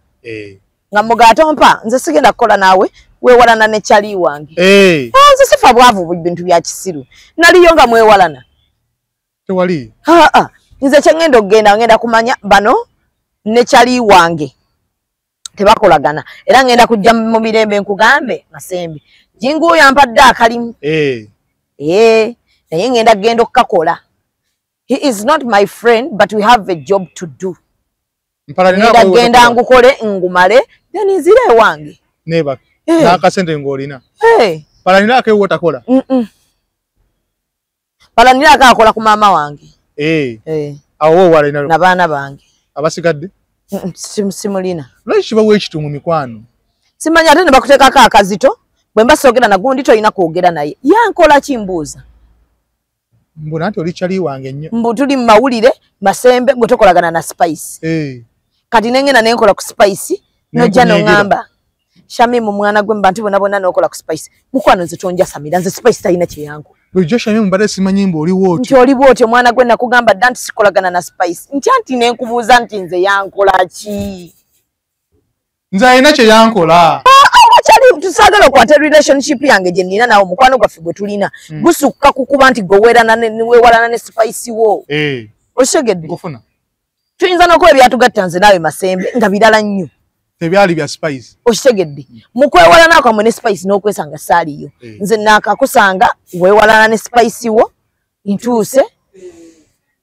Nga mugatompa nze sigenda kukola naawe weewalana ne kyali wange. Nze sifa bwavu bintu bya kisiru. Naliyo nga mwewalana. Tewali. Nze kye ŋŋenda okugenda ŋŋenda kumanya bano ne kyali wange tebakolagana. Era ŋŋenda kujja mu mirembe nkugambe Masembe. Jingu oyo ampadde akalimu. Naye ŋŋenda kugenda okukakola. He is not my friend but we have a job to do. Ngenda genda ngukole ngumale then nzire ewange. Neba. N'akasente ng'olina. Palanira ake wotakola. Palanira ake akola ku maama wange. Awo walina. N'abaana bange. Abasigadde? Simulina. Lwaki kibawo ekitu mu mikwano? Simanyi ate ne bakuteekako akazito bwe mba soogera na gundi toyina kwogera naye. Yankola ki mbuuza? Mbu nanti oli kyali wange nnyo. Mbu tuli mu mawulire Masembe gwe tokolagana na Spice. Kati nengenda nenkola ku Spice nojja n'oŋŋamba Shamimu mwana gwe mu bantu bonna bonna n'okola ku Spice. Mukwano nze tonjasamira nze Spice talina kye yankola. Bulijjo Shamimu mbadde simanyi mbu oli bw'otyo. Nti oli bw'otyo mwana gwe nakugamba dda nti sikolagana na Spice. Nti anti ne nkubuuza nti nze yankola ki? Nze alina kye yankola. Tusaagala okwata relationship yange gye nnina naawe omukwano gwaffe gwe tulina gusukka ku kuba nti gwe weewalana ne Spice wo. Okitegedde? Nkufuna. Tuyinza n'okuba ebyatugatta nze naawe Masembe nga birala nnyo. Tebyali bya Spice. Okitegedde. Mu kwewalana kwammwe ne Spice n'okwesanga saaliyo. Nze naakakusanga weewalana ne Spice wo, ntuuse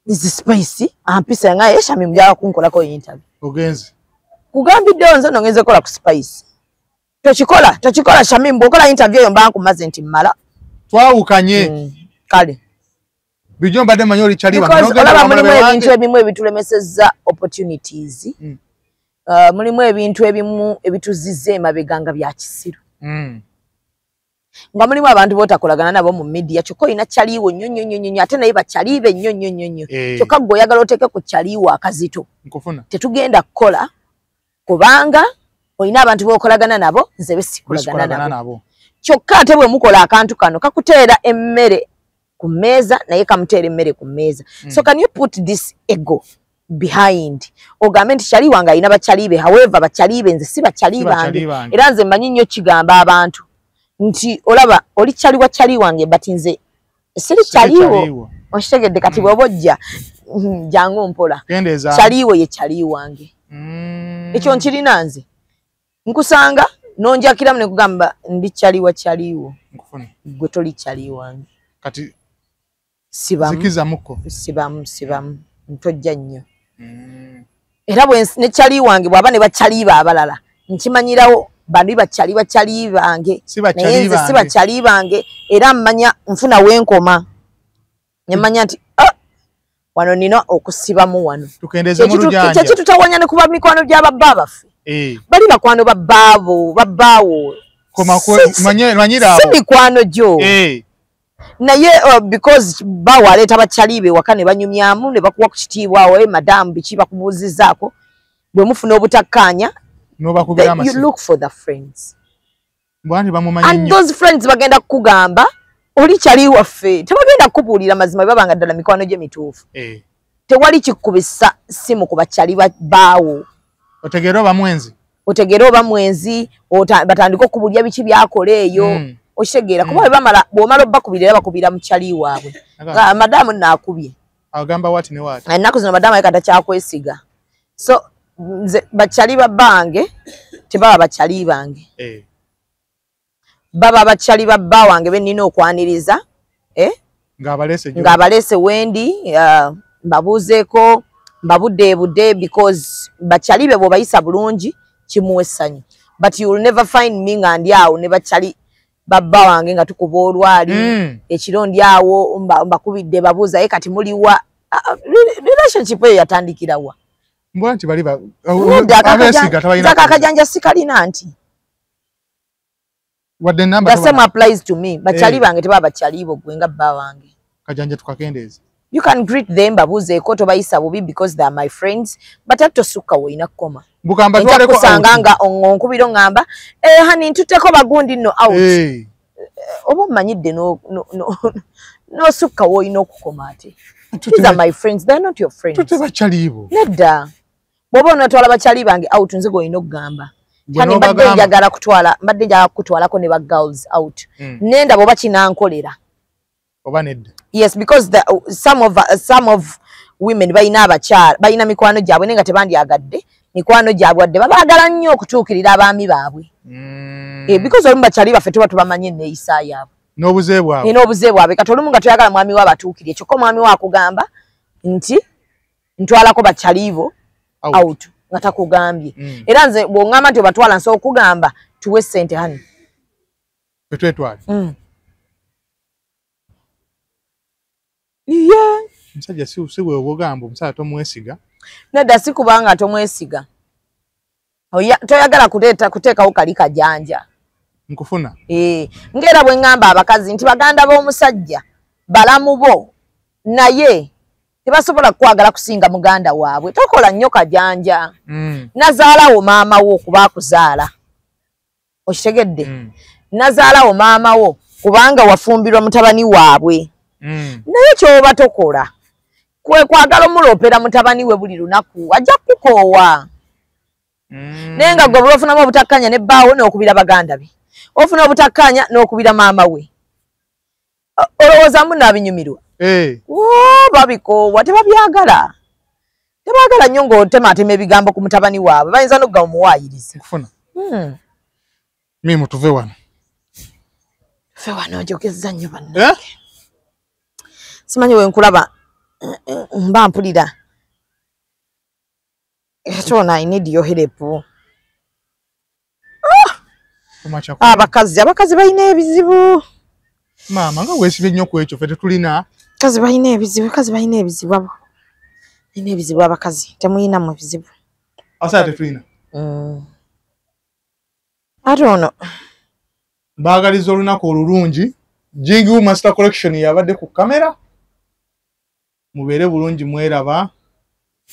nze Spice ampisa nga ye Shamim njagala kunkolako interview. Ogenze. Kugambiddewo nze nno ngenze kukola ku Spice. Tokikola, tokikola Shamim, bw'okola interview eyo mba nkumaze nti mmala. Twawukanye. Kale. Bijjo mbadde mmanyi oli kyali wange. Because olaba mulimu ebintu ebimu ebitulemesezza opportunities. Mulimu ebintu ebimu ebituzizza emabega nga bya kisiru. Nga mulimu abantu b'otakolagana nabo mu media, kyokka olina kyaliwo nnyo nnyo nnyo nnyo, ate naye bakyalibe nnyo nnyo nnyo nnyo. Kyokka ggwe oyagala oteeke ku kyaliwo akazito. Nkufuna. Tetugenda kukola kubanga olina abantu b'okolagana nabo, nze be sikolagana nabo. Kyokka ate bwe mukola akantu kano kakuteera emmere ku mmeeza, naye kamuteera emmere ku mmeeza. So can you put this ego behind? Ogambe nti kyali wange alina bakyalibe, however bakyalibe nze si bakyali bange. Era nze mmanyi nnyo kigamba abantu nti olaba oli kyali wa kyali wange, but nze siri kyaliwo. Okitegedde? Kati bw'oba ojja jangu mpola. Kyaliwo ye kyali wange. Ekyo nkirina nze. Nkusanga nonjakiramu ne kugamba ndi kyali wa kyaliwo. Gwe toli kyali wange. Kati sibamu. Zikizamuko. Sibamu, sibamu. Ntojja nnyo. Era bwe ne kyali wange bw'aba ne bakyaliba abalala, nkimanyirawo bano bakyali bakyali bange. Naye nze si bakyali bange, era mmanya nfuna wenkoma. Ne mmanya nti wano nina okusibamu wano. Kyekitutawanya ne kuba mikwano gy'ababba baffe. Bali bakwano babbaabo, babbaawo. Si mikwano gyo. Naye because bawo aleeta bakyalibe waka ne banyumyamu ne bakuwa ku kitiibwa awo, madamu biki bakubuuzizzaako, bwe mufuna obutakkaanya, you look for the friends. And those friends bagenda kukugamba oli kyali waffe, tebagenda kukubuulira mazima bwe babanga ddala mikwano gye mituufu. Tewali kikubisa simu ku bakyali baawo. Otegeera oba mwenzi. Otegeera oba mwenzi, batandike okubulya biki byakola eyo. Okitegeera kuba bwe bamala, bw'omala obbakubira era bakubira mu kyali waabwe. Madamu nnaakubye. Agamba waati ne waati. Ennaku zino madamu aleka takyakwesiga. So nze bakyali babbange tebaba bakyali bange. Baba bakyali babba wange be nnina okwaniriza. Ng'abaleese wendi, mbabuuzeeko, mbabuddeebudde because bakyali be bw'obayisa bulungi kimuwa essanyu. But you will never find me nga ndi awo ne bakyali babba wange nga tukuba olwali, ekiro ndi awo mbakubidde babuuza ye kati muliwa. Relationship eyo yatandikira wa? Mbona nti bali abeesiga tabalina. Akajanja sikalina nti. Wadde namba. The same applies to me. Bakyali bange tebaba bakyali bo gwe nga bba wange. Kajanja tukakendeeze. You can greet them babuuzeeko tobayisa bubi because they are my friends, but ate tosukka woolina kukoma. Mbugamba twaleko kusanga nga onkubira oŋŋamba, honey ntutteko bagundi nno out. Oba omanyidde n'osukka woolina okukoma ate. These are my friends, they are not your friends. Tutte bakyalibo. Nedda. Bw'oba onaatwala bakyali bange out nze gw'olina okugamba. Honey mbadde njagala kutwala, mbadde njagala kukutwalako ne ba girls out. Nenda bw'oba kinankolera. Oba nedda. Yes, because the, some of women balina abakyala, balina mikwano gyabwe naye nga tebandyagadde mikwano gyabwe wadde babaagala nnyo okutuukirira abaami baabwe. Because olumu bakyali baffe tuba tubamanyi enneeyisa yaabwe. N'obuze bwabwe. N'obuze bwabwe. Kati olumu nga toyagala mwami we abatuukirire, kyokka omwami we akugamba nti ntwalako bakyali bo out nga takugambye. Era nze bw'oŋŋamba nti obatwala nsobola okugamba tuwe ssente honey. Twetwale. Yeah. Omusajja si bwe ogamba omusajja tomwesiga. Nedda si kubanga tomwesiga. Toyagala kuteekawo kali kajanja. Nkufuna. Ng'era bwe ŋŋamba abakazi nti baganda b'omusajja balamu bo naye tebasobola kukwagala kusinga muganda waabwe. Tokola nnyo kajanja. Nazaalawo maama wo kuba akuzaala. Okitegedde? Nazaalawo maama wo kubanga wafumbirwa mutabani waabwe. Naye ky'oba tokola kwe kwagala omuloopera mutabani we buli lunaku, ajja kukoowa. Naye nga gwe bw'ofunamu obutakkanya ne bbaawo n'okubira baganda be, ofuna obutakkaanya n'okubira maama we, olowooza munno abinyumirwa? Babikoowa, tebabyagala. Tebaagala nnyo ng'otematema ebigambo ku mutabani waabwe, bayinza n'okugaba omuwaayiriza. Nkufuna. Mimu, tuve wano. Fe wano njogezza nnyo banna. Eh? Simanyi wenkulaba mba mpulira tona. I need your help. Kumakya. Abakazi balina ebizibu. Maama, nga weesibye nnyo ku ekyo, ffe tetulina. Abakazi balina ebizibu, abakazi balina ebizibu, abo balina ebizibu. Abakazi temuyinamu ebizibu. Abasajja tetulina. Ate ono. Mbaagaliza olunaku olulungi. Jingu Master Collection yabadde ku kamera. Mubeere bulungi, mweraba.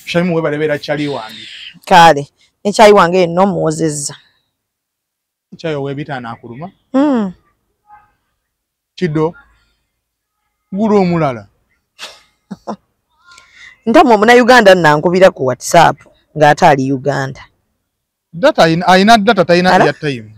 Shamimu, webale beera kyali wange. Kale nekyayi wange yenna omuwozezza. Kyayi ow'ebitaano akuluma. Kiddo gula omulala. Ntamu omunauganda nankubira ku WhatsApp ng'ate ali Uganda. Data, ayina data, talina Ala? airtime.